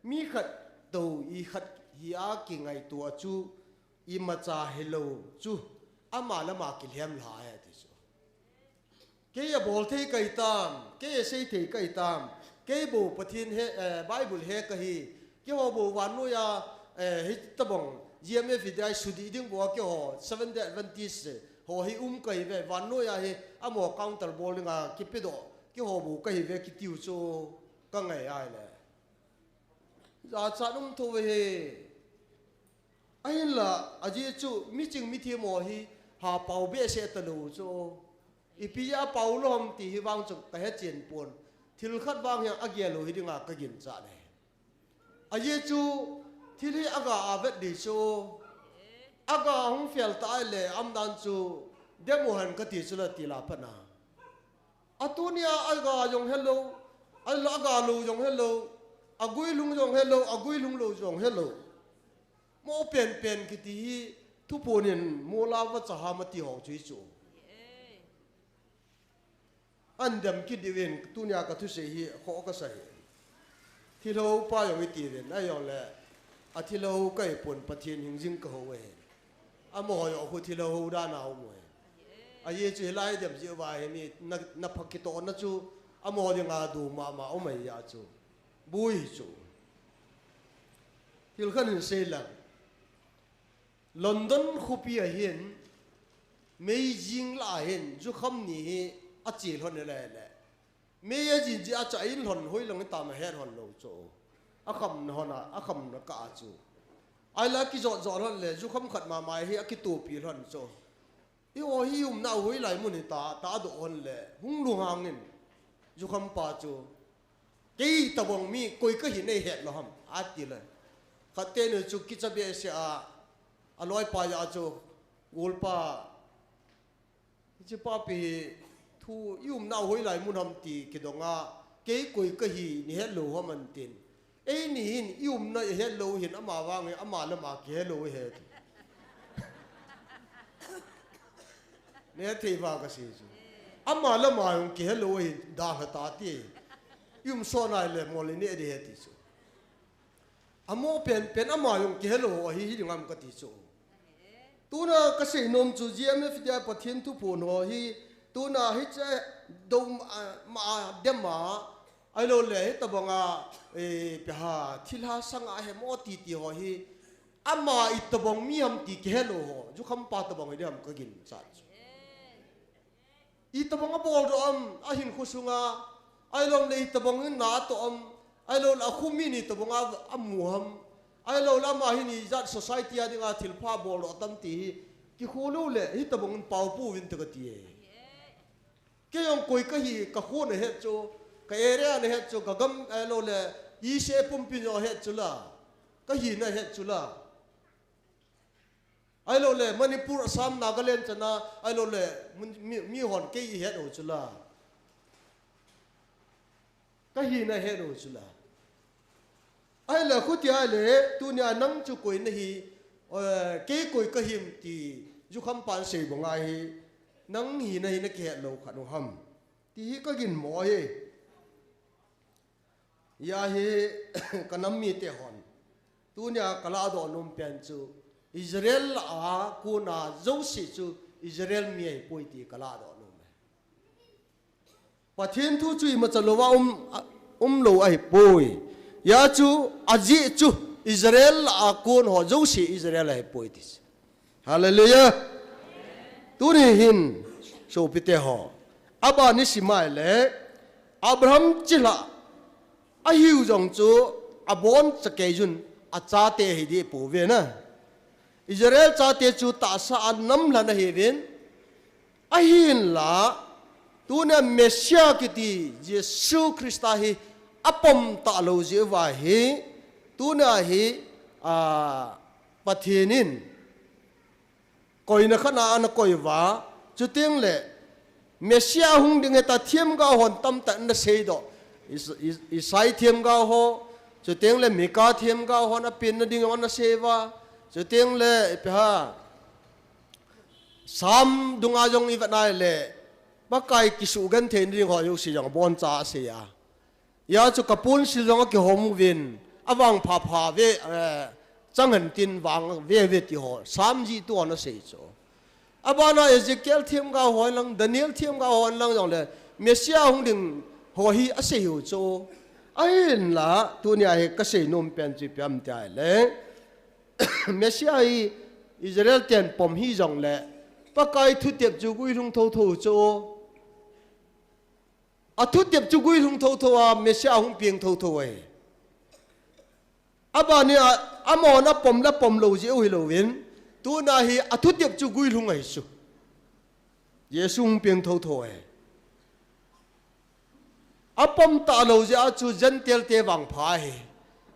mi khat toh i khat hi a kingaito a chu imacha hilou chu ama le ama kilhem lha e ti chu. Kei abol thei kahi tam, kei asei thei kahi tam, kei bou Pathen he, eh, Bible he kahi, keiho bou vannoi a, eh, hitabang G M F D I sudih ding bou a keiho Seventh Day Adventist ho hi um kahi ve, vannoi a hi amaho counter bol dinga kipedoh, keiho bou kahi ve kitiu chu ka ngai a ile. Jachat um thou ve he. Ahinla, ajeh chu miching mithem ho hi ha pao behseh talou chu. Ipi a pao lou ham ti hi vang chu ka hechen pon. Thil khat vang hi agel u hi dinga ka ginchat e. Ajeh chu thil hi aga a vet ding chu. Aga hung fel ta ile umdan chu dem u hen kati chu la ti la pat na. Atunia aga jong helou, ahile aga lou jong helou, aguilhung jong helou, aguilhung lou jong helou. Mo penpen kiti hi thuphon in mola vacha ham ati ho chu hichu. An dem kit diuvin tunia ka thusei hi khoh kasa hi. Thilhou pa jong iti uvin, ahijongle athilhou kahi pon Pathen hingjing kahou ahi. Amaho jong khu thilhou dan a um u ahi. Ajeh chu hilai dem jeh uva hi mi na, na pha kitohna chu amaho dinga du mama um ahi a chu. Bui chu. Thil khat hin sei lang. London khopi a hin, May jing lah a hin, jukham ni hi ache lhon e le le. May ajin jeh a chu a in lhon hoilang hitam ahet lhon lou chu. Akhamna lhon a, akhamna kah a chu. Ahile akijot jot lhon le, jukham khat mama hi akitopi lhon chu. Eiho hi umna u hoilai mun hita, ta adoh lhon le, hung lunghang in, jukham pa chu. Kei tabang mi koi kahi neihet lou ham, ati le. Khat teni chu kicha behseh a, aloipa jah a chu, golpa, hiche papi hi thu i umna u hoilai mun ham ti kidong a, kei koi kahi neihet lou ham atin. Eini hin i umna ihet lou hin ama vang hi ama le ama kihe lou ahi ti. Nehthei va kasei chu. Ama le ama jong kihe lou ahin dalha ta ti. I um sot nai le mol ineh ding ahi ti chu. Amo penpen ama jong kihe lou ahi, hi ding ham kati chu. Tuna kasei nom chu G M F D I Pathen thuphon ho hi tuna hiche dom a, ma dem a, ahilou le hitabang a, eh, ipi ham, thilha sanga hemo titi ho hi ama itabang mi ham ti kihe lou ho, jukham pa tabang hi ding ham kaginchat chu. Itabang abol doh am, ahinkho sunga, ahilou le itabang in na atoh am, ahilou le akho min itabang a, amu ham, ahilou le ama hin ijat society a dinga thilpha bol doh tam ti hi, kikholou le, hitabang in paopu vin te kati e. Kei jong koi kahi, kakho nahet chu, ka area nahet chu, kagam, ahilou le, ise pumpi jong het chu la. Kahina het chu la. Ahilouleh Manipur, Assam, Nagaland chana, ahilouleh mi, mi, mihon kei ihet u chu la. Kahina het u chu la. Ahile khutia le, tunia nang chu koi nahi, eh, kei koi kahim ti, jukham pan sei banga hi, nang hina hi nakihet lou khat u ham. Ti hi kaginmo hi. Hia hi, kanam mite hon. Tunia kaladoh nom pen chu, Israel a kona jouse chu, Israel mi ahipoi ti kaladoh nom e. Pathen thu chu imacha louva um, a, um lou ahipoi. Hia chu, ajeh chu, Israel a kon ho jouse Israel ahipoi ti. Hallelujah. Tuni hin, sopite ho. Aban isim a le, Abraham chilhah, ahiu jong chu, aboncha keijun, achate hi dih pouve na. Israel chate chu tahsa a namlhan ahiuvin, ahinla, tunia Messiah kiti Jesu Christa hi apom talou jeh uva hi, tunia hi, a, Pathen in, koina khat a ana koi uva, chuteng le, Messiah hung ding hita themgao hon tamtah in ana seidoh. Is-, Is-, Isai themgao ho, chuteng le Mika themgao hon apenna ding ana sei uva, chuteng le, ipi ham, Sam dunga jong ivet nai le, Pakai kisugenthei na ding ho jouse jong aboncha asei a. Hia chu kaponsil jong akihom uvin, avangpha pha ve, eh, chang hen tin vang ve ve ti ho, Sam jihtu hon asei chu. Abana Ezekiel themgao hon lang, Daniel themgao hon lang jongle, Messiah hung ding ho hi asei u chu. Ahinla, tunia hi kasei nom pen chu ipi ham tia le, Messiah hi Israel ten pom hijongle, Pakai thutep chu guilhung thotho chu. Athutep chu guilhung thotho a, Messiah ahung peng thotho ahi. Abani a, amahon apom le apom lou jeh u hilouvin, tuna hi athutep chu guilhung ahi chu. Jesu hung peng thotho ahi. Apom talou jeh a chu Gentile te vangpha ahi.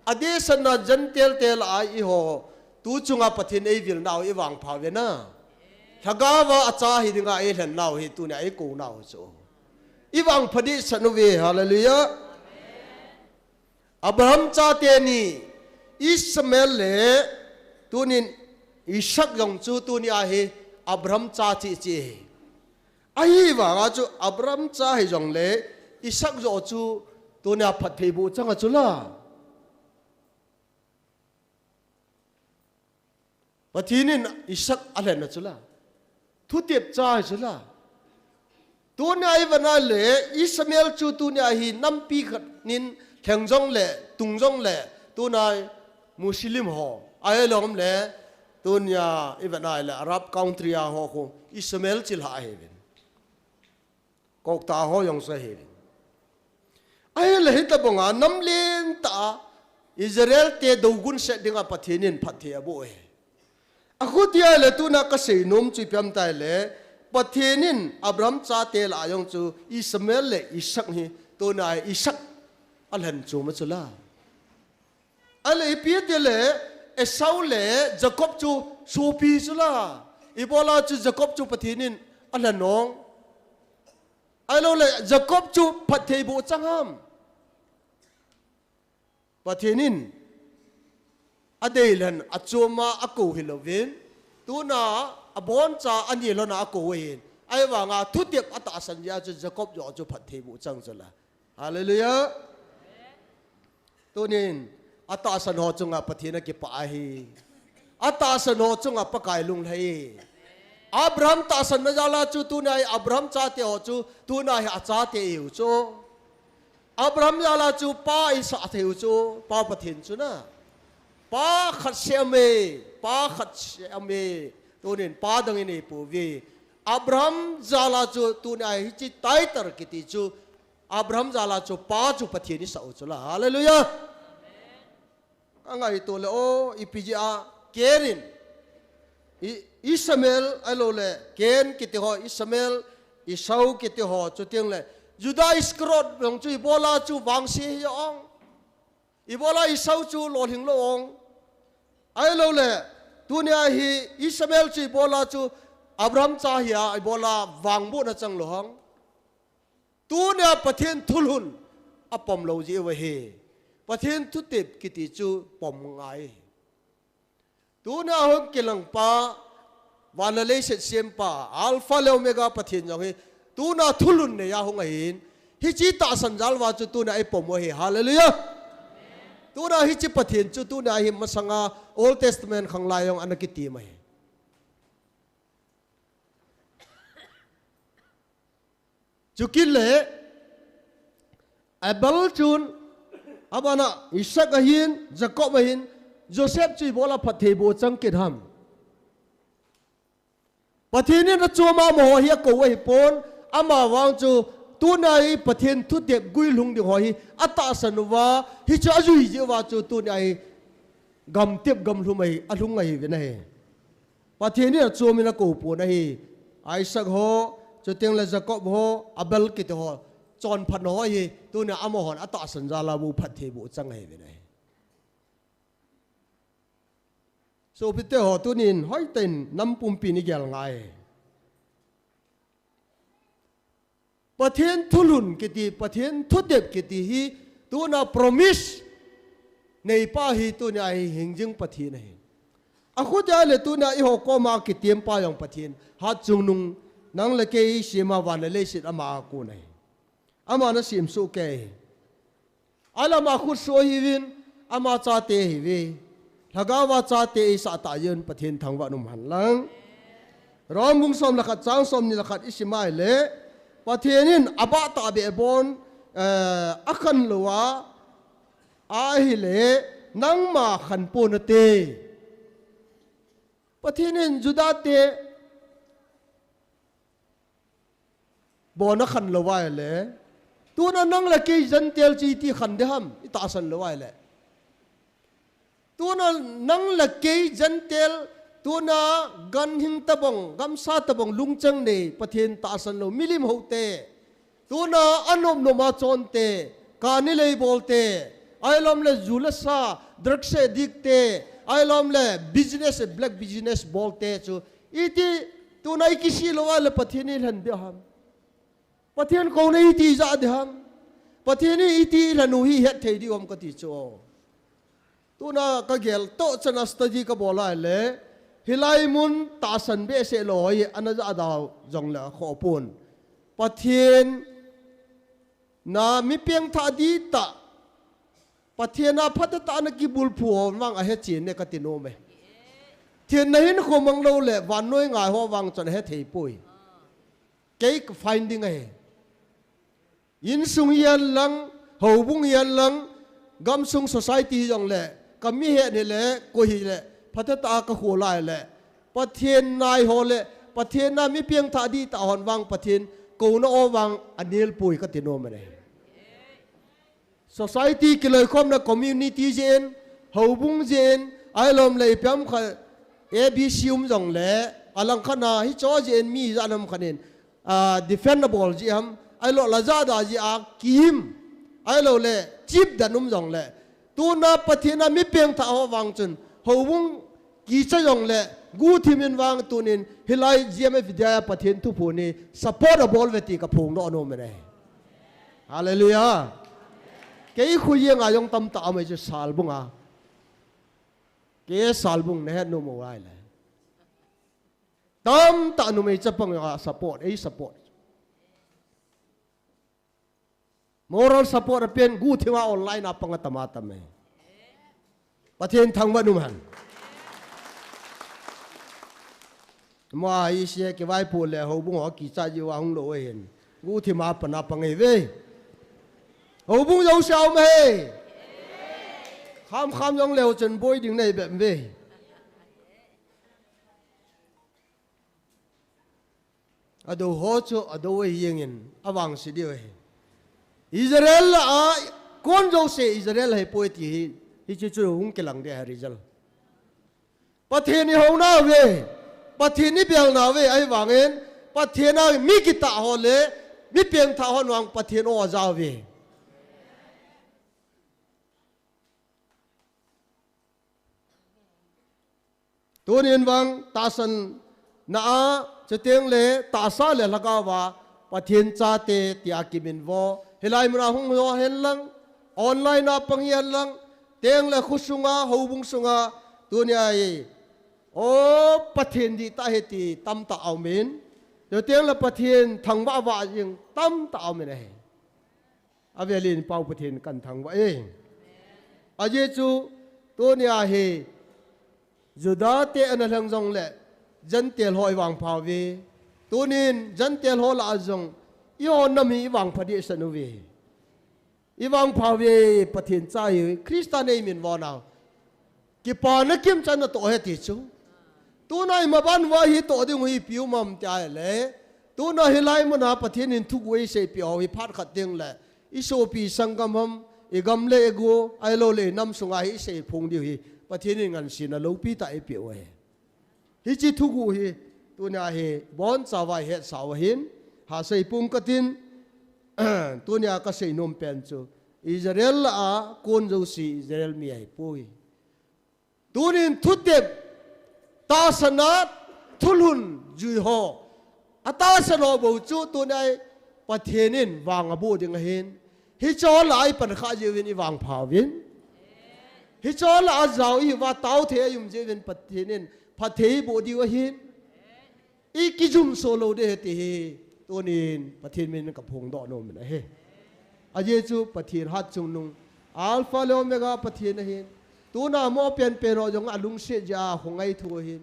Adehsetna Gentile te lah a eiho, tu chunga Pathen eivilnau ivangpha uve na. Lhagaova acha hi dinga eilhennau hi tunia eikou nau chu. Ivangpha dehset uve, hallelujah. Abraham chate ni, Ishmael le, tunin Isaac jong chu tunia hi Abraham cha cheh cheh ahi. Ahivanga chu Abraham cha hijongle, Isaac joh chu tunia phattheiboh chang a chu la. Pathen in Isaac alhen a chu la. Thutep cha hi chu la. Tunia ivet nai le, Ishmael chu tunia hi nampi khat nin lheng jongle, tung jongle, tuna Muslim ho. Ahilou le, tunia ivet nai le, Arab country a ho khu, Ishmael chilhah ahiuvin. Kokta ho jong chu ahiuvin. Ahile hitobanga namlen tah a Israel te dogun set dinga Pathen in phatthei aboh e. Akhutia le tuna kasei nom chu ipi ham tia le, Pathen in Abraham chate lah a jong chu Ishmael le Isaac hi, tuna Isaac alhen chom a chu la. Ahile ipi ti le, Esau le Jacob chu sopi chu la. Ibola chu Jacob chu Pathen in alhen ong. Ahilou le Jacob chu phattheiboh chang ham. Pathen in adeilhen achom a akou hilouvin, tuna aboncha anilhon a akou ahin. Ahivanga thutep atahsan jeh a chu Jacob joh chu phattheiboh chang chu la. Hallelujah. Tunin, atahsan ho chunga Pathen akipah ahi. Atahsan ho chunga Pakai lunglhai. Abraham tahsanna jal a chu tuna hi Abraham chate ho chu, tuna hi achate ihiu chu. Abraham jal a chu pa isah thei u chu, Pa Pathen chu na. Pa khat seh aume, pa khat seh aume. Tunin, pa dang inei pouve. Abraham jal a chu tuna hi hiche title kiti chu, Abraham jal a chu pa chu Pathen isah u chu la. Hallelujah. Angaito le o, ipi jeh a, Cain in, I-, Ishmael ahilou le, Cain kiti ho, Ishmael, Esau kiti ho, chuteng le, Judas Iscariot jong chu ibola chu vangse hi ong. Ibola Esau chu lolhing lou ong. Ahilouleh, tunia hi Ishmael chu ibola chu Abraham cha hi a ibola vangbohna chang lou ham. Tunia Pathen thulhun apom lou jeh uva hi. Pathen thutep kiti chu pom ngai. Tunia hung kilang pa, van le leiset sempa, Alpha le Omega Pathen jong hi, tunia thulhun neiya hung ahin, hiche tahsan jal uva chu tunia eipom u ahi. Hallelujah. Tunia hiche Pathen chu tunia hi masanga Old Testament khanglai jong ana kitem ahi. Chukit le, Abel chun, abana Isaac ahin, Jacob ahin, Joseph chu ibola phattheiboh chang kit ham. Pathen in achom a amaho hi akou ahipon, amavang chu tunia hi Pathen thutep guilhung ding ho hi atahsan uva, hichu ajui jeh uva chu tunia hi gamtep gamlhum ahi, alhung ahiuvin ahi. Pathen in achom in akou pon ahi. Isaac ho, chuteng le Jacob ho, Abel kiti ho, chonphat ho hi, tunia amahon atahsan jal a bou phattheiboh chang ahiuvin ahi. Sopite ho, tunin hoitah in nam pumpin igel ngai. Pathen thulhun kiti, Pathen thutep kiti hi, tunia promise neipa hi tunia hi hingjing Pathen ahi. Akhutia le tunia eiho koma kitempa jong Pathen, hatchungnung, nang le kei isema van le leiset ama akon ahi. Aman asem soh kei ahi. Alam a khutsoh ahiuvin, ama chate ahiuve. Lhagaova chate eisah tah jeh un Pathen thangvah in um hen lang. Rom bung som le khat chang somni le khat isim a ahile, Pathen in abah tahbeh a bon, eh, akhen lou a, ahile, nangma khen pon nate. Pathen in Juda te bon akhen lou a ahile, tunia nang le kei Gentile chu iti khen ding ham, itahsan lou a ahile. Tunia nang le kei Gentile, tunia ganhing tabang, gamsa tabang lungchang nei, Pathen tahsan lou, milim hou te. Tunia anop nop a chon te, kani lei bol te, ahilou le ju le sa, drugs addict te, ahilou le business, black business bol te chu, iti, tunia ikisih lou a ahile Pathen in ilhen ding ham. Pathen kouna iti ijah ding ham. Pathen in iti ilhen u hi hetthei ding ham kati chu. Tunia kagel toh chan a study kabol a ahile, hilai mun tahsan behseh lou ho hi ana jahda jongle akhoh pon. Pathen na mi pengthah dihtah, Pathen a phatah tah a ana kibulphu ho vang ahechen e kati nom e. Thenna hinkho mang lou le vannoi ngai ho vang chun ahethei poi. Kei ka finding ahi. Insung hihen lang, houbung hihen lang, gamsung society hijongle, kami het hile, koi hile, phatah tah a kakhol a ahile, Pathen nai ho le, Pathen a mi pengthah dihtah hon vang Pathen kouna o vang anel poi kati nom e. Society kiloikhomna community jeh in, houbung jeh in, ahilou le ipi ham khat A B C um jongle, alangkhat a hiche jeh in mi ijat ham khat in, ah, defend abol jeh ham, ahilou le ajahda jeh a kiim, ahilou le chipdan um jongle, tunia Pathen a mi pengthah ho vang chun, houbung kicha jongle, guhthim in vang tunin, hilai G M F India a Pathen thuphon hi support abol uve ti kaphongdoh nom e. Hallelujah. Kei khu jeng a jong tamtah um e chu Salbung a. Kei Salbung nahet nom u ahile, tamtah numei chapang a support, ei support. Moral support apen guhthim a online a pang atam atam e. Pathen thangvah in um hen. Ama ise kivaipoh le houbung ho kicha jiu a hung lou ahin. Guhthim a pan a pang ahiuve. Houbung jouse a um ahi. Kham kham jong leu chun boi ding nei bep uve. Adou ho chu adou ahi jeng in, avangse diu ahi. Israel a kon jouse Israel ahipoi ti hi, hiche chu hung kilang ding ahi result. Pathen ihounau ve, Pathen ibelnau ve, ahivangin, Pathen a mi kitah ho le, mi pengthah hon vang Pathen o ajao ve. Tunin vang tahsan na a, chuteng le tahsa le lhagao a Pathen chate tia kiminvo. Hilai muna hung ho hen lang, online a pang hi hen lang, teng le khusunga, houbung sunga, tunia hi, o Pathen dihtah ahi ti tamtah aumin. Chuteng le Pathen thangvah vah jing tamtah aumin ahi. Avelin Pau Pathen kan thangvah e. Ajeh chu, tunia hi, Juda te ana lheng jongle, Gentile ho i vangpha uve. Tunin, Gentile ho lah a jong, i ho nam hi i vangpha dehset uve. I vangpha uve, Pathen cha hi, Christa nei minvo nau. Kipana kimchan natoh ahi ti chu. Tuna i maban uva hi toh ding u hi ipi um am tia le. Tuna hilai muna Pathen in thuguh eiseipeh u hi phat khat teng le. I sopi sanggam ham, i gam le i go, ahilou le i nam sunga hi iseiphong diu hi. Pathen in ngansena lopi tah eipeh u ahi. Hiche thuguh hi, tunia hi, bonchauva i hetsah u ahin, hahsa ipum katin, tunia kasei nom pen chu, Israel lah a, kon jouse Israel mi ahipoi. Tunin thutep, tahsan a, thulhun jui ho. Atahsan ho bou chu tunia hi Pathen in vang aboh ding ahin. Hiche ho lah a i pankhah jeh uvin i vangpha uvin. Hiche ho lah a jao i hiuva taothei a i um jeh uvin Pathen in phatthei boh diu ahin. I kijumso lou ding ahi ti hi, tunin Pathen min in kaphongdoh nom in ahi. Ajeh chu Pathen hatchungnung, Alpha le Omega Pathen ahin. Tuna mo penpen ho jong alungset jeh a khongai thu ahin.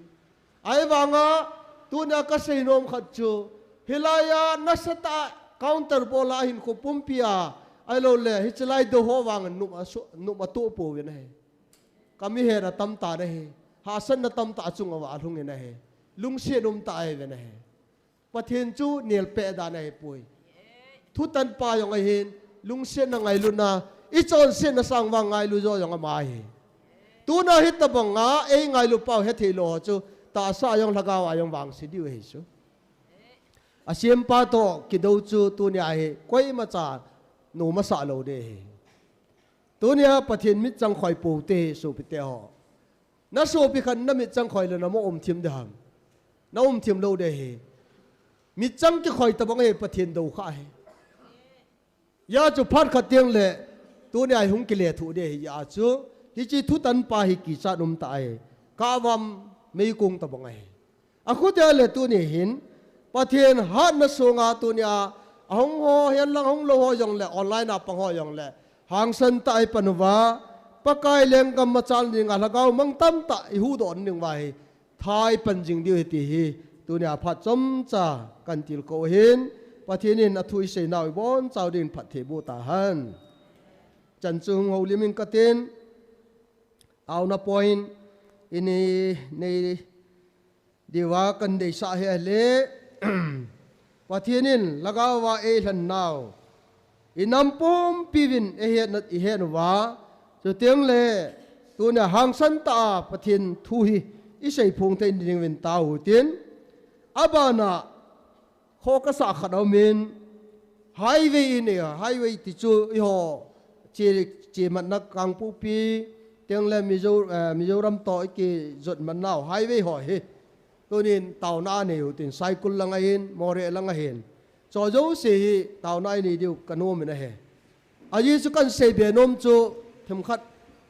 Ahivanga, tuna kasei nom khat chu, hilai a nasatah counter bol a hinkho pumpi a, ahilou le, hiche lai dou ho vang nop aso-, nop atoh pouvin ahi. Kamihet atam tan ahi. Hahsatna tamtah achunga va alhungin ahi. Lungset umtah ahiuvin ahi. Pathen chu nelpeh dan ahipoi. Thutanpa jong ahin, lungsetna ngailutna, i chonsetna sang vang ngailu jo jong ama ahi. Tuna hitobanga, ei ngailu pau hethei lou ho chu, tahsa a jong lhagao a jong vangse diu ahi chu. Asempa toh kidou chu tunia hi, koimacha nom asah lou ding ahi. Tunia Pathen mitchang khoi pou te hi sopite ho. Na sopi khat na mitchang khoi le na mo um thim ding ham. Na um thim lou ding ahi. Mitchang kikhoi tobang hi Pathen dou kha ahi. Hijeh chun phat khat teng le, tunia hi hung kile thuh ding ahi jeh chun, hiche thutanpa hi kichat umtah ahi. Kavam meikong tobang ahi. Akhutia le tuni hin, Pathen hatna sunga tunia, ahung ho, hihen lang hung lou ho jong le, online a pang ho jong le, hangsan tah a i pan uva, Pakai lenggam machal dinga lhagao mang tamtah i huhdoh ding uva hi, tha i pan jing diu ahi ti hi, tunia phat chomcha kan tilkhou ahin, Pathen in athu i seinau i bonchau dingin phatthei boh tahen. Chan chu hung houlim inge katin, taona point, i nei, nei, diuva kan deisah hi ahile, Pathen in lhagao a eilhen nau, i nam pumpi uvin eihet na, i het uva, chuteng le, tunia hangsan tah a Pathen thu hi, i seiphong thei ding uvin tao hitin, abana, Kho kasah khat aumin, highway i nei a, highway ti chu eiho che, chematna Kangpokpi, teng le Mizo, eh, Mizoram toh i kijot matnau highway ho hi. Tunin taona anei u tin, Saikul lang ahin, Moreh lang ahin. Chu jouse hi taona i nei diu kanom in ahi. Ajeh chu kan seibe nom chu themkhat,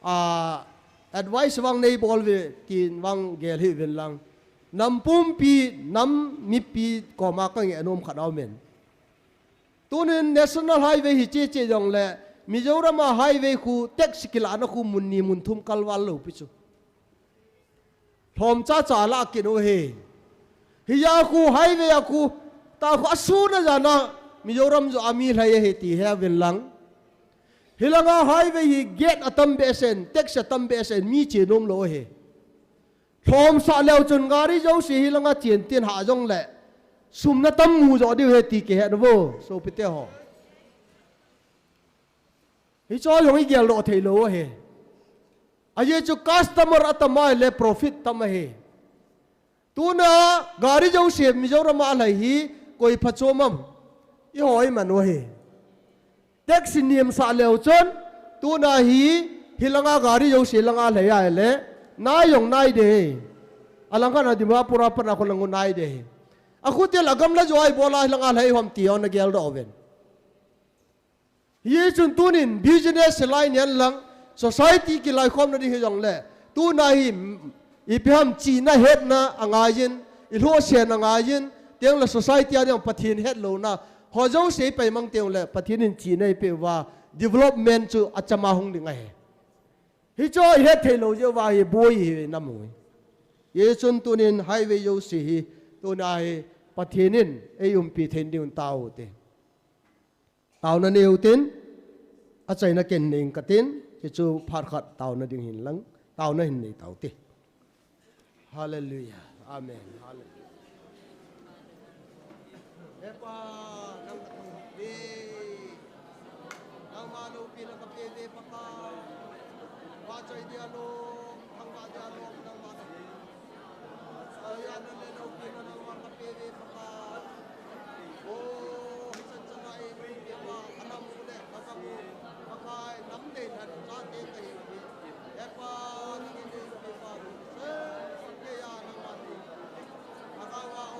ah, advice vang nei bol uve tin vang gel hih uvin lang. Nam pumpi, nam mipi koma kangeh nom khat aumin. Tunin National Highway hi cheche jongle, Mizoram a highway khu taxi kilahna khu mun ni mun thum kalval lou pi chu. Lhomcha cha lah kit u ahi. Hia khu highway a khu, tah khu asun a jan a Mizoram joh a mi lhai ahi ti heuvin lang. Hilanga highway hi gate atam behseh in, taxi atam behseh in, mi che nom lou ahi. Lhomsah leu chun gari jouse hilanga chen tin hah jongle, sum natam mu jo diu ahi ti kihet uvo, sopite ho. Hiche jong i geldoh thei lou ahi. Ajeh chu customer atam ahile profit tam ahi. Tuna gari jouse Mizoram a alhai hi koi phachom am? Eiho i man u ahi. Taxi niamsah leu chun, tuna hi, hilanga gari jouse langa alhai ahile, nai jong nai ding ahi. Alang khat a Dimapur a pat a kho lang u nai de hi. Akhu tel a gamla jo a ibola hilanga lhai hom ti jong nagel doh uvin. Hichun tunin business hilai nen lang, society kilaikhomna ding hijongle, tuna hi, mm, ipi ham chihna hetna angaiyin, ilhohsehna angaiyin, tengle society a ding Pathen hetlouna, ho jouse ipaimang tengle, Pathen in chihna eipeh uva, development chu achama hung ding ahi. Hichu ihet theilou jeh uva hi boi hi nam u hi. Hichun tunin highway jouse hi, tuna hi, Pathen in eiumpi thei ding un tao u te. Taona nei u tin, achaina ken nei ing katin, hichu phat khat taona ding hin lang, taona hin nei tao te. Hallelujah. Amen. Hallelujah. He Pa, nang kathangvah e. Nangma loupina kape e Pakai. Vahchoi dia lom, thangvah dia lom, nangma na. Aya na le loupina nangma kape e Pakai. O, hichan chana e, Pakai, anam u le, kakam u, Pakai, nam dei lhan, chate kahi u hi. He Pa, nangin neipi pa, se, ke ya, nangma ni. Nangma o,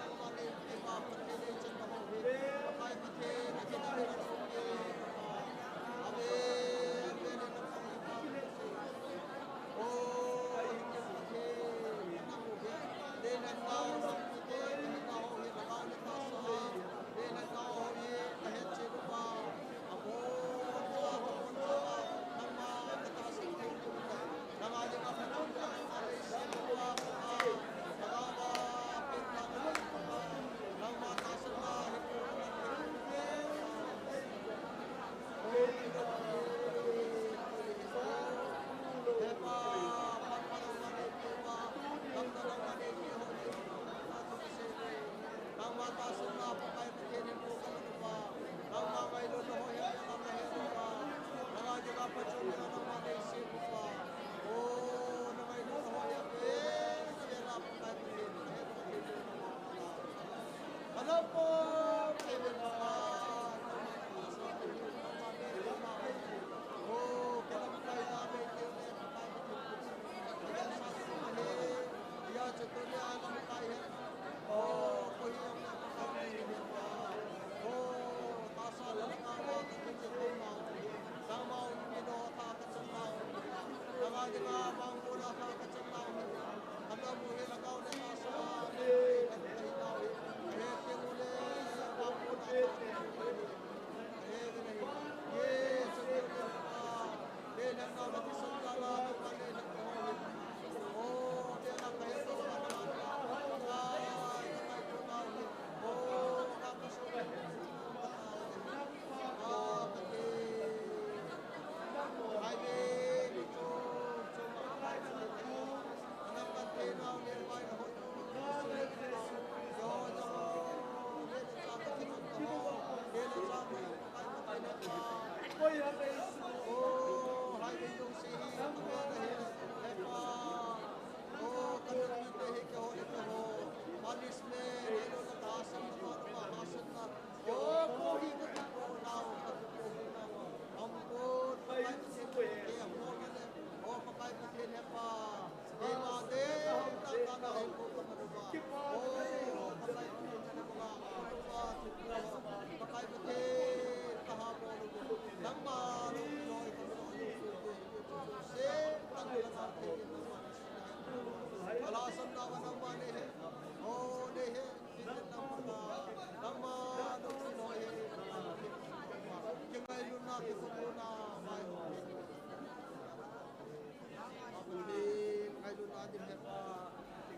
nangma neipi pa, Pathen in chan ka ho hi. Pakai Pathen, nangin neipi pa. Amen, amen, amen, amen.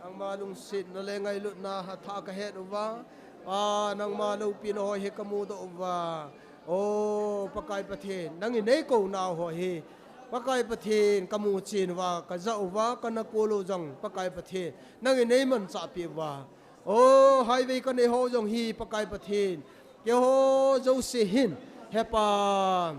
Nangma lungsetna le ngailutna hatah kahet uva. Pa, nangma loupina ho hi kamudoh uva. O, Pakai Pathen, nangin neikou nau ho hi. Pakai Pathen, kamu chen uva, kajah uva, kana kol u jong, Pakai Pathen, nangin neimanchah peh uva. O, highway kanei ho jong hi, Pakai Pathen. Keiho jouse hin, He Pa,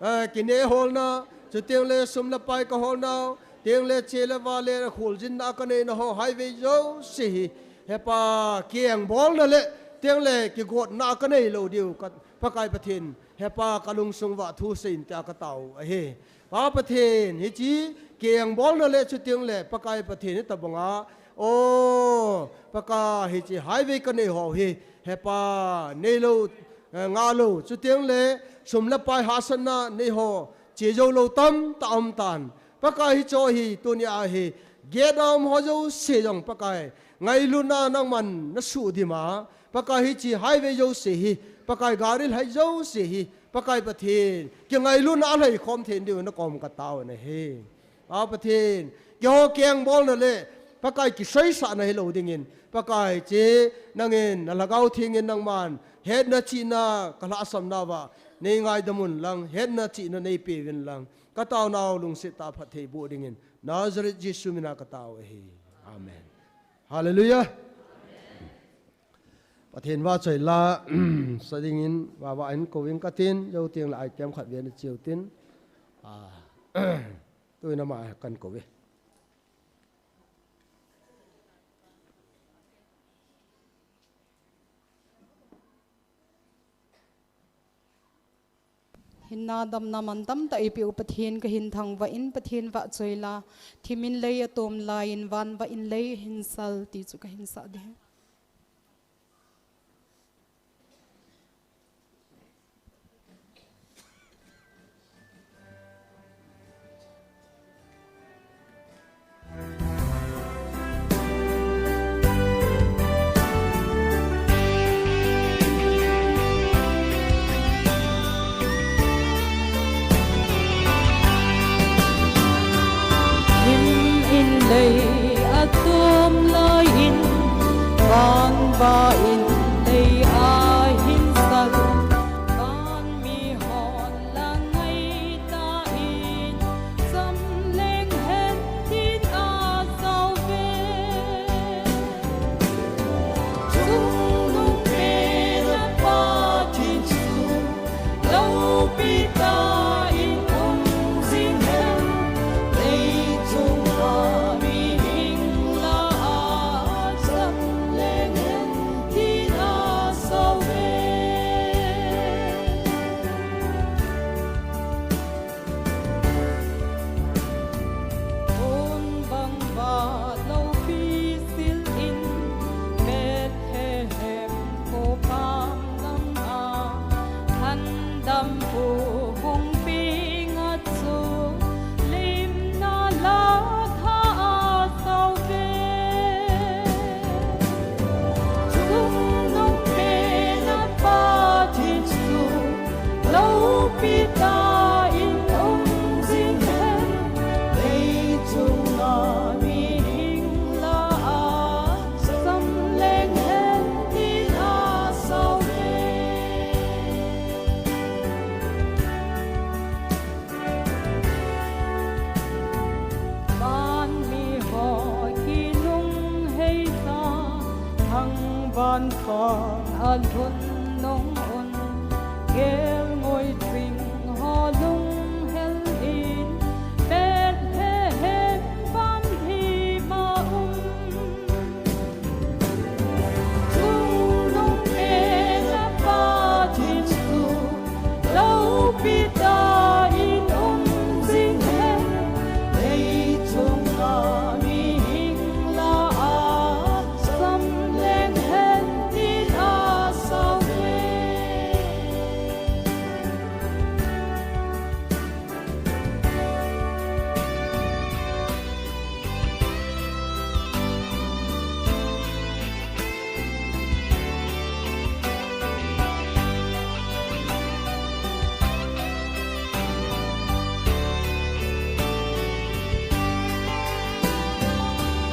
eh, kine holna, chuteng le sum le pai kaholna, teng le che le va le kholjinna kaneina ho, highway jouse hi, He Pa, kiengbolna le, teng le kigotna kanei lou diu, ka, Pakai Pathen, He Pa, kalungsung uva thu seiyin tia katao ahi. Pa Pathen, hiche Kengbolna le chuteng le Pakai Pathen hitabanga, o, Pakai hiche highway kanei ho hi, hepa, neilou, eh, ngahlou, chuteng le sum le pai hahsatna nei ho, chejou lou tamtah aum tan. Pakai hicheho hi, tunia hi, get a um ho jouse jong Pakai, ngailutna nangman nasuhdim a, Pakai hiche highway jouse hi, Pakai gari lhai jouse hi, Pakai Pathen, kingailutna alhai khom thei diuvin nakom katao nahi. A Pathen, keiho kengbolna le, Pakai kiseisahna hilou dingin, Pakai hiche, nangin, na Lhagao Thengin nangman, hetna chihna, kalhahsam nauva, neingaidam un lang, hetna chihna neipeuvin lang, kataonau lungset tah phatthei boh dingin, Nazareth Jesu mina katao ahi. Amen. Hallelujah. Pathen vahchoi la, sa dingin, vava in kou ing katin, jou teng le item khat vei na cheu tin. Ah, tuin ama kan kou ve. Hinna damna mantam tah eipeh u Pathen kahin thangvah in, Pathen vahchoi la, thim in lei atom laiyin, van vah in lei hinsal ti chu kahin sah ding. Thim in lei atom laiyin, van vah in lei ahinsal, van mihon la ngai tan, Chungnung pena Pathen chu, loupi tah in um jing hen, leichunga mihing lah a cham leng hen, tin asao ve. Hun bang vat loupi sil in, Bethlehem kho pam lam a, Thandampu hung peng a chu, limna la tha asao ve. Chungnung pena Pathen chu, loupi tah in um jing hen, leichunga mihing lah a cham leng hen, tin asao ve. Van miho kilunghei sa, thangvahna alhun nung un, kelngoi ching ho lunghel in, Bethlehem van hi ma um. Chungnung pena Pathen chu, loupi tah in um jing hen, leichunga mihing lah a cham leng hen, tin asao ve.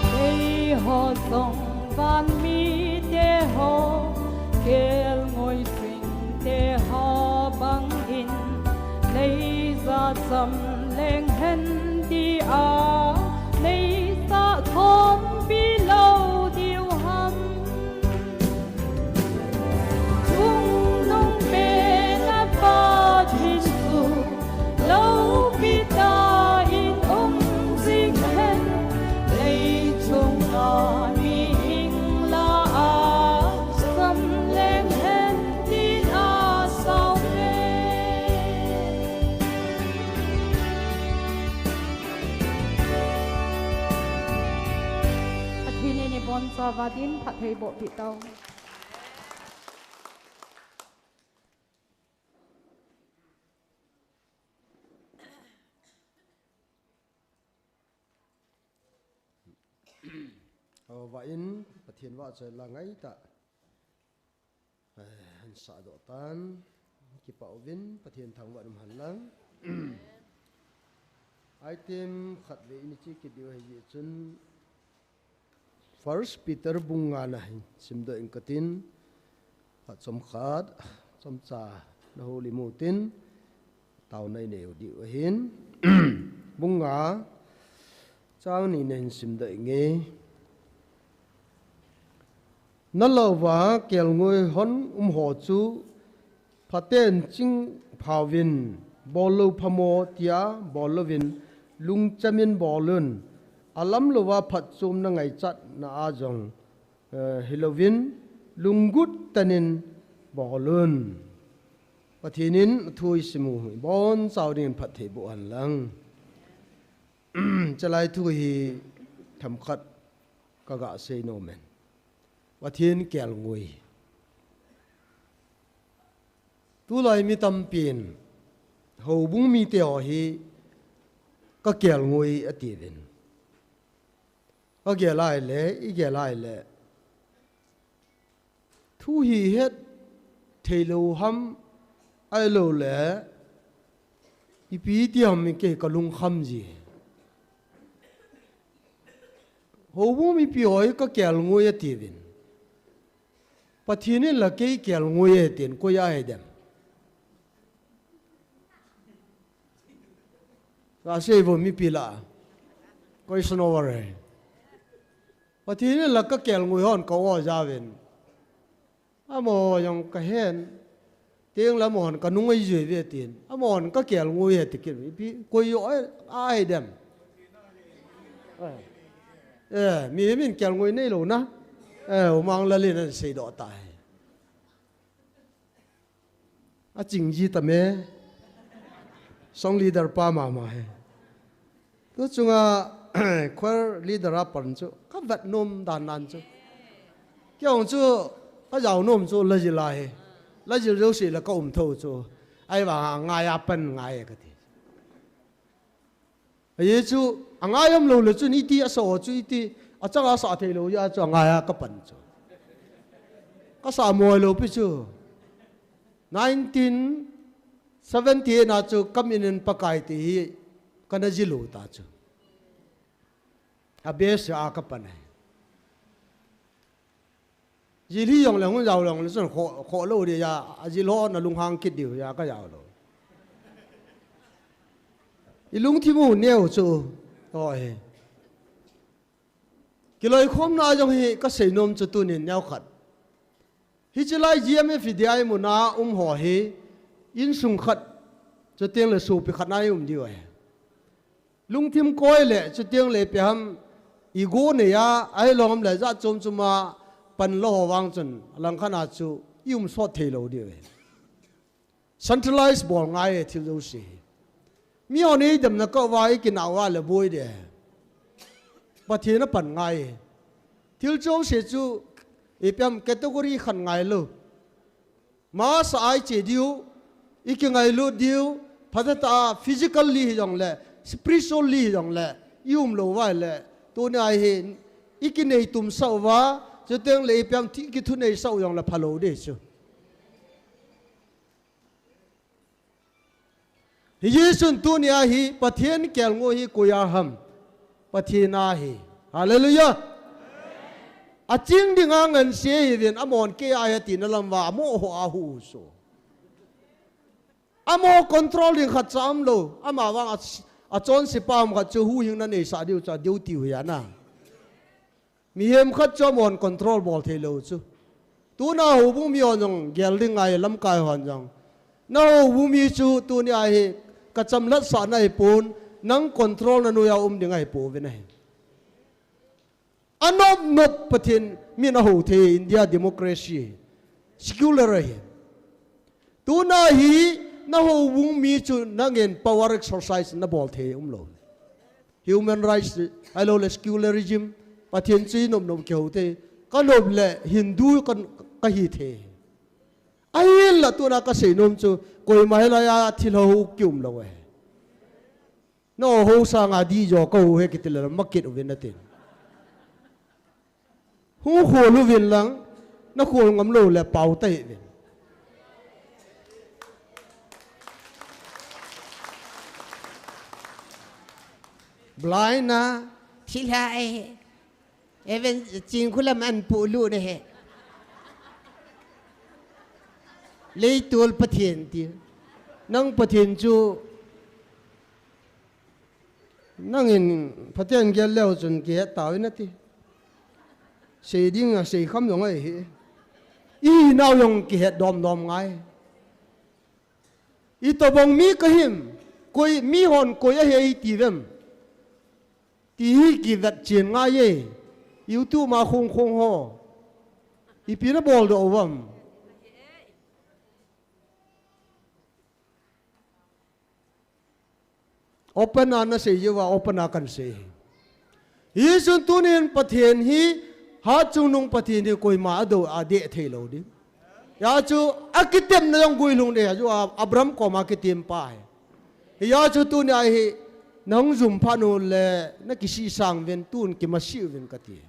Keiho jong van mite ho, kelngoi chingte ho bang in, leija cham leng hen tia, leija khompi lou diu ham. Chungnung pena Pathen chu, loupi tah in um jing hen, leichunga mihing lah a cham leng hen, tin asao ve. Sava din phatthei boh pi tau. Aw, va in Pathian va choi la ngai ta. Eh, han sa doh tan. Kipa uvin Pathian thangvah in um hen lang. Item khat ve ini chi kit diu ahi jeh chun First Peter bung nga na hin simdoh ing katin, khat chomkhat, chomcha na houlim utin, taona i nei u diu ahin. Bung nga, chang ni na hin simdoh inge. Na lou va kelngoi hon um ho chu phaten ching phauvin, bol lou phamo tia bol louvin, lungcham in bol un. Alam louva phatchomna ngaichatna a jong, eh, hilouvin, lunggut tah in bol un. Pathian in athu i sim u hi, bonchau dingin phatthei boh hen lang. Chalai thu hi themkhat ka ga sei nom in. Pathian kelngoi. Tulai mi tampin, houbung mite ho hi ka kelngoi atiuvin. Ka gel a ahile, i gel a ahile. Thu hi het thei lou ham, ahilou le, ipi ti ham kei ka lungkham ji. Houbung mipi ho hi ka kelngoi atiuvin. Pathian in la kei kelngoi e tin, koi a he dem. Ka sei vo mipi la. Koi snower e. Pathian in la ka kelngoi hon ka o jauvin. Amaho jong ka hen. Teng la amahon ka nungai jui ve tin. Amahon ka kelngoi e ti kit. Ipi, koi o a he dem. Eh, mihem in kelngoi nei lou na. Eh, U Mang Lal in ana sei doh tai. A ching ji ta me. Song leader pa mama he. Tu chunga choir leader a pan chu ka vet nom dan nan chu. Kei hung chu ka jao nom chu la jil a he. La jil jouse la ka um tho chu. Ahivang a ngai a pan ngai e ka ti. Ajeh chu, angai um lou le chun iti asa o chu iti, achang a sa thei lou jeh a chu angai a ka pan chu. Ka sa moi lou pi chu. Nineteen seventy-eight na chu ka min in Pakai ti hi ka na jil u ta chu. A base a ka pan ahi. Jil hi jong le hung jao jong le chun kho, kho lou dia, a jil ho na lunghang kit diu a ka jao lou. I lungthim u neo chu, o he. Kiloikhomna jong hi ka sei nom chu tunin neo khat. Hiche lai G M F D I muna um ho hi, insung khat, chuteng le sopi khat na i um diu ahi. Lungthim koi le, chuteng le ipi ham, ego nei a, ahilou le jat chom chom a pan lou ho vang chun, alangkhat a chu i um sot thei lou diu ahi. Centralize bol ngai e thil jouse hi. Mi hon eidemna kah uva i kinah uva le boi de. Pathen a pan ngai e. Thil jouse chu ipi ham category khat ngai lou. Masa a i che diu, i kingailut diu, phatah a physically hi jong le, spiritually hi jong le, i um lou uva le, tuni a hi, i kinei tumsah uva, chuteng le ipi ham thi kithunei sah u jong le phalou de chu. Hijeh chun tuni a hi Pathen kelngoi hi koi a ham? Pathen a hi. Hallelujah. Aching ding a ngansi ahiuvin amahon kei a hi ati na lam uva, amo ho a hu u chu. Amo control ding khat cha um lou. Ama vang a, achonse pa um khat chu huhhingna neisah diu chu a duty u ahi na. Mihem khat chu amahon control bol thei lou chu. Tuna houbung mi hon jong gel ding ngai lamkai hon jong. Na houbung mi chu tuni a hi ka chamlhat sah na hi pon, nang control na noiya um ding ahi pouvin ahi. Anop nop Pathen min a hou thei India democracy, secular ahi. Tuna hi na houbung mi chu nangin power exercise na bol thei um lou. Human rights, ahilou le secularism, Pathen chu i nop nop kihou thei. Ka nop le Hindu ka, ka hi thei. Ahinla tuna ka seinom chu, koima hilaiya thilha ho kium lou e. Na ho sanga dih jo ka ho he kiti le ma kit uvin atin. Hung khol uvin lang, na khol ngam lou le pao tahih uvin. Blind na, thilha e. Even Chinkholam an pu lu ne he. Leitol Pathen ti. Nang Pathen chu, nangin Pathen gel leu chun kihet tau in ati. Sei ding a sei kham jong ahi. I nau jong kihet dom dom ngai. Itobang mi ka him, koi, mi hon koi ahi ti vem. Ti hi kivet chen ngai e. YouTube ma khong khong ho. Ipi na bol doh uvem. Open a na sei jeh uva, open a kan sei. Hichun tunin Pathen hi, hatchungnung Pathen hi koima adou a deh thei lou ding. Hijeh chun akitepna jong guilhung ding, hijeh a Abraham koma kitem pa hi. Hijeh chun tunia hi, nahung jum phat u le, na kisih sang uvin, tun kimasih uvin kati.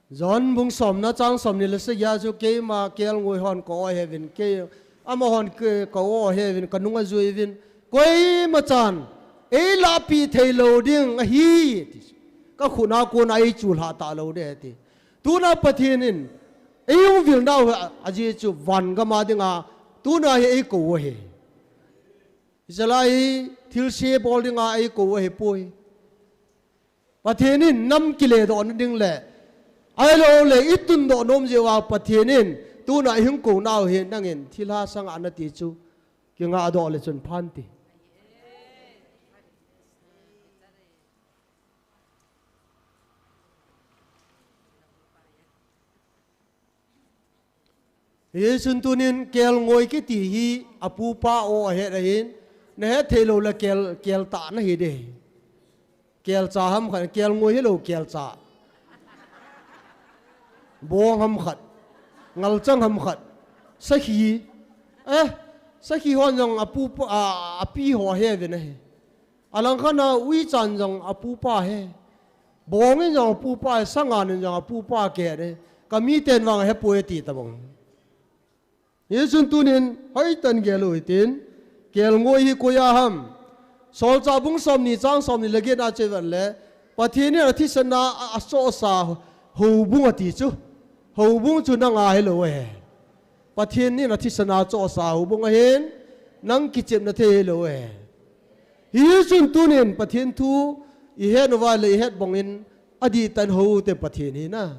John bung somna chang somni le sagi a chu keima kelngoi hon ka-o ahiuvin, kei, amahon ke, ka-o ahiuvin, kanung ajui uvin, koima chan, ei lahpeh thei lou ding ahi, ti chu. Ka khut a kona ei chulhah talou ding ahi ti. Tuna Pathen in, ei hung vil nau hi, ajeh chu van gam a dinga, tuna hi ei kou ahi. Hichelai hi, thilse bol dinga ei kou ahipoi. Pathen in nam kile doh na ding le, ahilou le i tundoh nom jeh uva Pathen in, tuna i hung kou nau hi nangin thilha sanga nati chu, kingah doh le chun phan ti. Hichun tunin kelngoi kiti hi apupa o ahet ahin, nahet thei lou le kel, keltah nahi ding. Kelcha ham khat, kelngoi hilou kelcha. Bong ham khat, ngalchang ham khat, sakhi. Eh, sakhi hon jong apupa, a, api ho ahe uvin ahi. Alangkhat a uichan jong apupa ahe. Bong in jong apupa ahe, sangan in jong apupa kihe ahi. Ka miten vang ahepoi ati tabang. Hichun tunin hoitah in gel u hitin, kelngoi hi koi a ham. Solchah bung somni chang somni le get a chu ivet le, Pathen in athisan a, a, achohsa houbung ati chu. Houbung chu nanga hilou ahi. Pathen in athisan a chohsa houbung ahin, nang kichepna thei hilou ahi. Hichun tunin Pathen thu ihet uva le ihet bangin adihtah in hou u te Pathen hi na.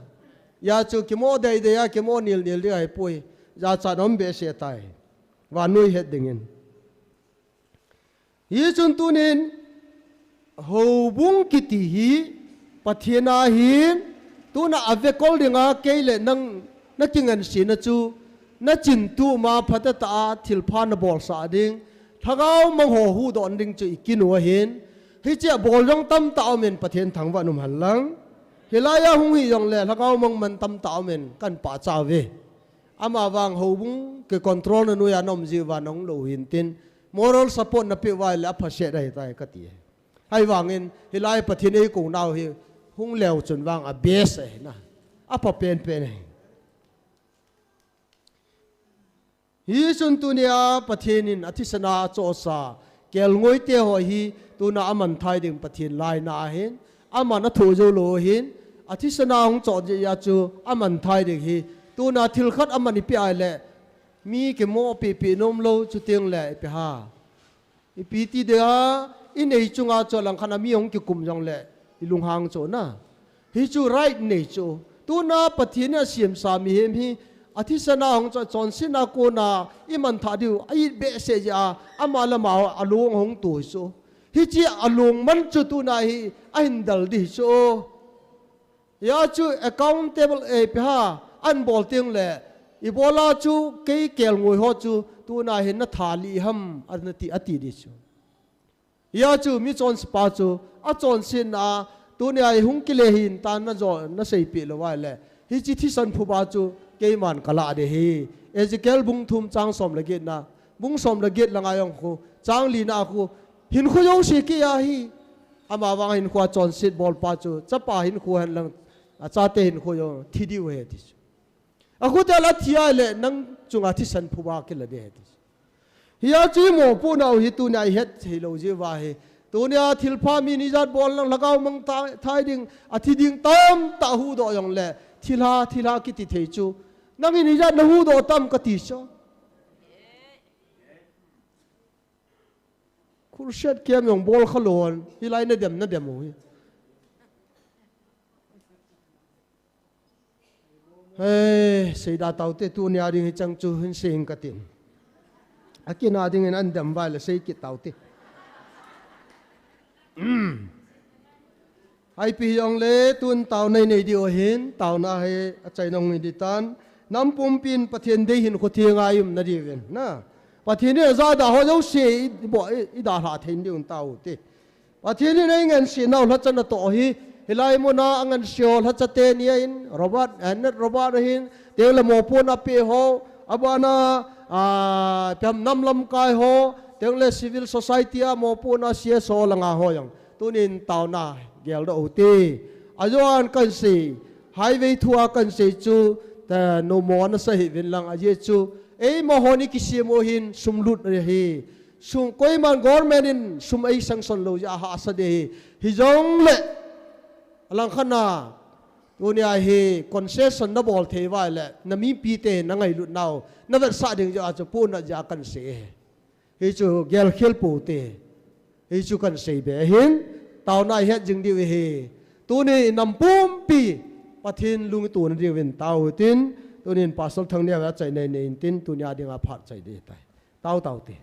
Hijeh chun kimo dei dei a, kimo nil nil ding ahipoi. Jachat um behseh tai. Vannoi het dingin. Hichun tunin houbung kiti hi Pathen a ahin, tuna avekol dinga kei le nang na kingansena chu, na chin tuma phatah a thilpha na bolsah ding, lhagao mang ho huhdoh na ding chu i kin u ahin, hiche a bol jong tamtah um in Pathen thangvah in um hen lang. Hilai a hung hi jong le lhagao mang man tamtah um in kan pachat uve. Ama vang houbung kicontrol na noiya na um jeh uva nahung lou u hintin, moral support na peh uva le aphaset ahitai kati. Ahivangin, hilai Pathen in eikou nau hi, hung leu chun vang a best ahi na. Apha penpen ahi. Hichun tunia Pathen in athisan a achohsa kelngoi te ho hi, tuna amanthai ding Pathen laina ahin, aman athoh jou lou ahin, athisan a hung choh jeh a chu amanthai ding hi, tuna thil khat aman ipi ahile, mi kimoh pehpeh nom lou chuteng le ipi ham. Ipi ti dia, i nei chunga chu alangkhat a mi hung kikum jong le, i lunghang chu na. Hichu right nei chu. Tuna Pathen in asemsa mihem hi, athisan a hung chu chonsetna kona, i manthah diu, a it behseh jeh a, ama le ama alung ahung tu hi chu. Hiche alung man chu tuna hi, ahin del ding hi chu. Hijeh chun accountable ipi ham, ahin bol teng le, Ibola chu kei kelngoi ho chu tuna hin na tha li ham, ana ti, ati di chu. Hia chu mi chonsepa chu achonsetna a, tunia hi hung kile hin tan na jo, na seipeh lou vai le, hiche thisan phuba chu keiman kalah de hi. Ezekiel bung thum chang som le get na, bung som le get langa jong khu, chang li na khu, hinkho jouse kei a hi. Ama vang hinkho a chonset bolpa chu chapa hinkho hen lang, achate hinkho jong thi diu ahi ti chu. Akhutel athi a le nang chunga thisan phuba kila de ti. Hia chu i mopohnau hi tunia i het thei lou jeh uva hi. Tunia thilpha mi ni jat bol lang lhagao mang ta, thai ding, athi ding tamtah huhdoh jong le, thilha, thilha kiti thei chu. Nang in ijat na huhdoh tam kati chu. Crusade camp jong bol kha lon, hilai na dem, na dem u hi. Hei, seida taute, tunia ding hi chang chu hin sei ing katin. Akina dingin an dem vai le sei kit taute. Ipi hijong le tun taona i nei diu ahin, taona hi achaina hung hi di tan. Nam pumpin Pathen dei hinkho thenga i umna diuvin. Na, Pathen in ajada ho jouse i bo, i, i dalha thei diu taute. Pathen in ei ngansenau lhacha natoh hi, hilai muna anganse ho lhacha teni ahin, Robert, eh, Nat Robert ahin, tengle mopohna pe ho, abana, ah, pem nam lamkai ho, tengle civil society a mopohna C S O langa ho jong. Tunin taona geldoh u te. Ajoan kahin sei, highway thu a kahin sei chu, ta, nommo nasa hih uvin lang ajeh chu. Eima hon i kisem u hin sum lut ahi. Sum, koiman government in sum ei sanction lou jeh a hahsa ding ahi. Hijongle, alangkhat na, tunia hi concession na bol thei vai le, na mipite na ngailutnau na vetsah ding jeh a chu pohnat jeh a kahin sei ahi. Hichu gelkhel pou te. Hichu kahin sei be ahin, taona i het jing diu ahi. Tuni nam pumpi Pathen lung i tuna diuvin tao u hitin, tunin Pastor Thangneo achaina i nei intin, tunia dinga phat chai ding ahitai. Tao, tao te.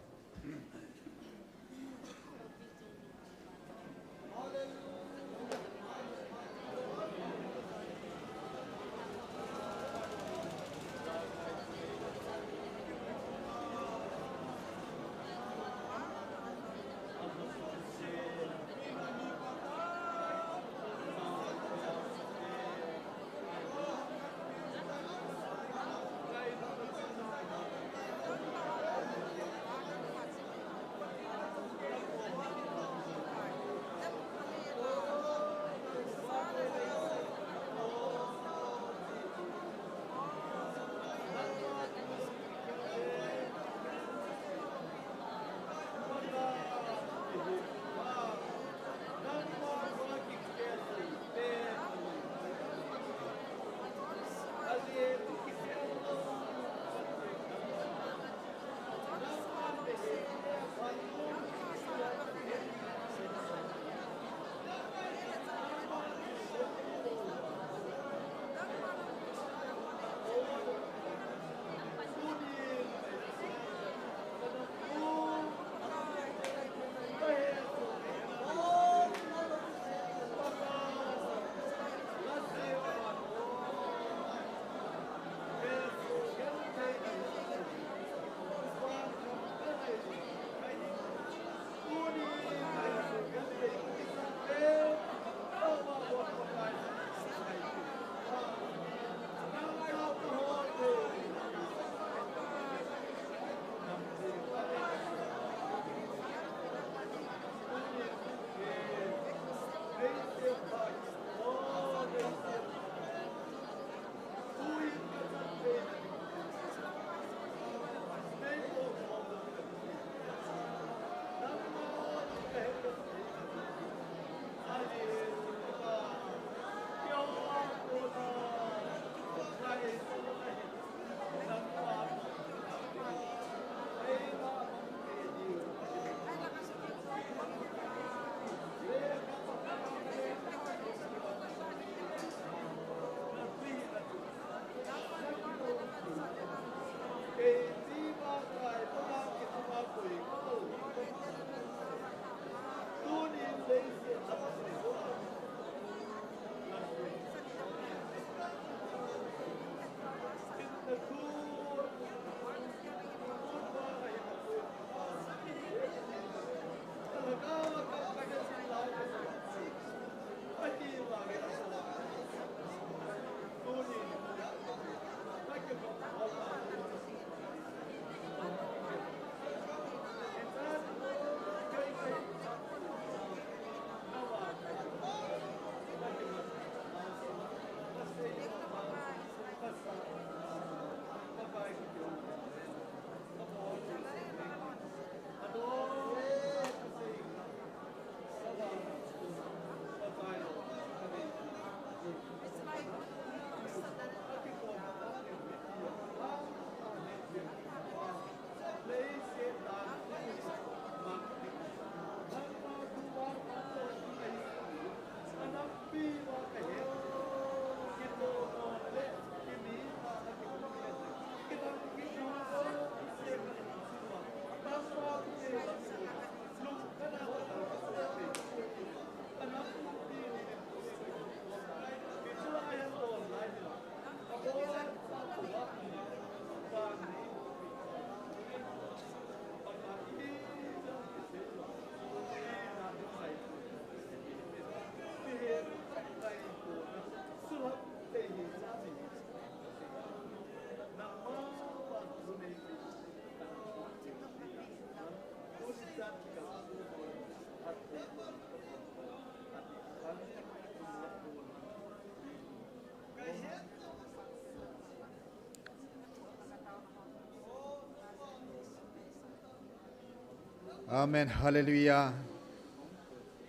Amen. Hallelujah.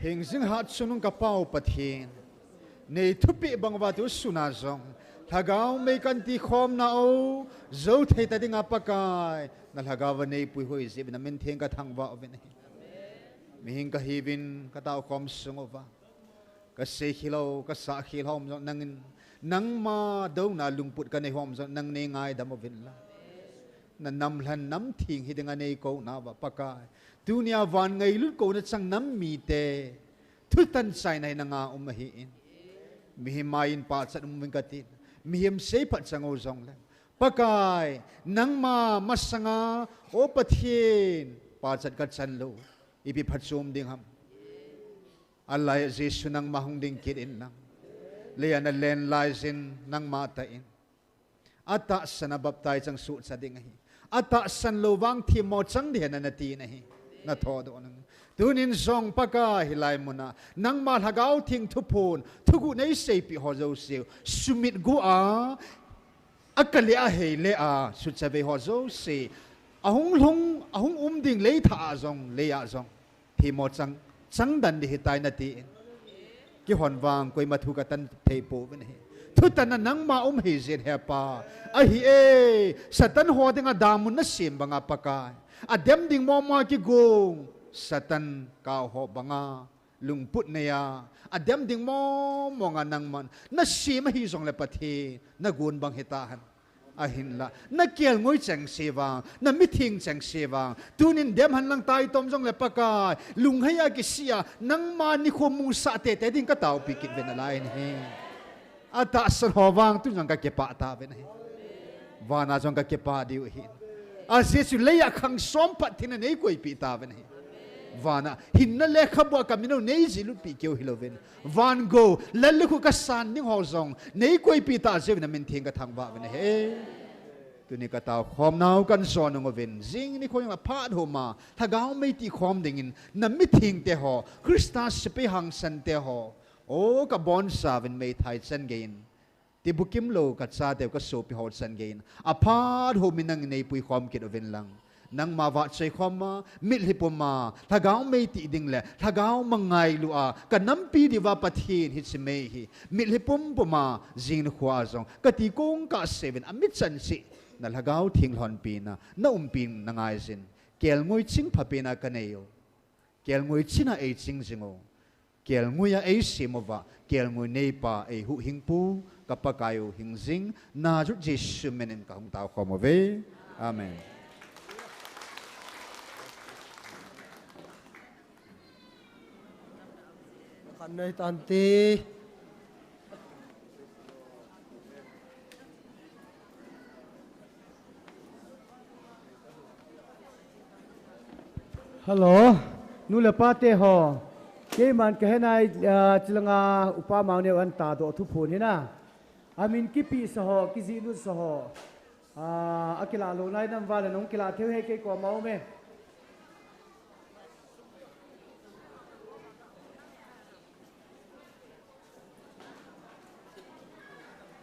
Hingjing hatchungnung ka Pa u Pathen, nei thupeh bang uva tu suna jong Lhagao mei kan tikhomna u jou thei ta dinga Pakai, na Lhagao va nei puihoi jeh uvin na min theng ka thangvah uvin ahi. Mihing ka hiuvin ka taokhom sung uva ka seikhel u, ka sahkhel u um jong nangin, nangma douna lungput ka nei u um jong nang nei ngaidam uvin lang. Na namlhen namtheng hi dinga nei kouna uva Pakai, tunia van ngailut kouna chang nam mite thutan chaina hi nanga um ahin. Mihem mai in pachat um uvin ka tin, mihem seiphat chang u jongle Pakai, nangma masanga, O Pathen, pachat ka chan lou, ipi phatchom ding ham. Alai Jesu nangma hung ding kit in lang. Leiya na len laijin nangma tah in atahsan a baptize chang suhcha ding ahi. Atahsan lou vang themmo chang ding ahi na, na ti na hi. Na thodoh nang. Tunin jong Pakai hilai muna nangma Lhagao Theng thuphon, thuguh nei seipeh ho jouse u sumit gu a, akale a, heile a, suhcha vei ho jouse, ahung lhung, ahung um ding leithah a jong, leiya jong themmo chang, chang dan ding ahitai na tin. Kihon vang koima thu ka tan thei pouvin ahi. Thutanna nangma um hijeh in he Pa. Ahi e, Satan ho dinga damun na sem banga Pakai, adem ding mong mong a kigong Satan kau ho banga lungput neiya adem ding mong mong a nangman na sem ahi jongle Pathen, na gon bang hita hen. Ahinla na kelngoi chengse vang, na mitheng chengse vang, tunin dem hen lang taitom jongle Pakai, lunghei a kisih a nangma nikho musah tete ding ka taopi kit uvin alai in ahi. Atahsan ho vang tun jong ka kipah tauvin ahi. Vana jong ka kipah diu ahi. Ajeh chu leiya khang som phat thina nei koipeh tauvin ahi. Vana hinna lekhabua ka min u nei jilutpeh keu hilouvin, van gou lallukhuh ka san ding ho jong nei koipeh tah jeh uvin na min theng ka thangvah uvin ahi. Tuni ka taokhomna u kan jon nung uvin, jing nikho jong a phat homa Lhagao mei tikhom dingin na mithengte ho, Christa sepai hangsan te ho, o ka bonsa uvin meithai chan geiyin, tibukim lou ka chate u ka sopi ho chan geiyin, aphat hom in nangin nei puikhom kit uvin lang. Nangma vahchoi khom a, mitlhi puma Lhagao mei tih ding le Lhagao mangngailu a ka nampi diuva Pathen hiche mei hi mitlhi pumpuma jing nikhoa jong ka ti kong kahseh uvin, amichan cheh na Lhagao Theng lhonpina, na umpina ngaijin, kelngoi chingpha pena ka nei u. Kelngoi china ei ching jing u, kelngoi a ei sem uva, kelngoi neipa ei huhhingpu ka Pakai u hingjing Nazareth Jesu minin ka hung taokhom uve. Amen. Khan nei tante. Hello, nu le pa te ho. Keiman ka henai, ah, chilanga upa Mauneo an tahdoh thuphon hina. Amin kipehsa ho, kijihlut sa ho. Ah, akilah lou nai nam vale nong kilah thei u he kei koma um e.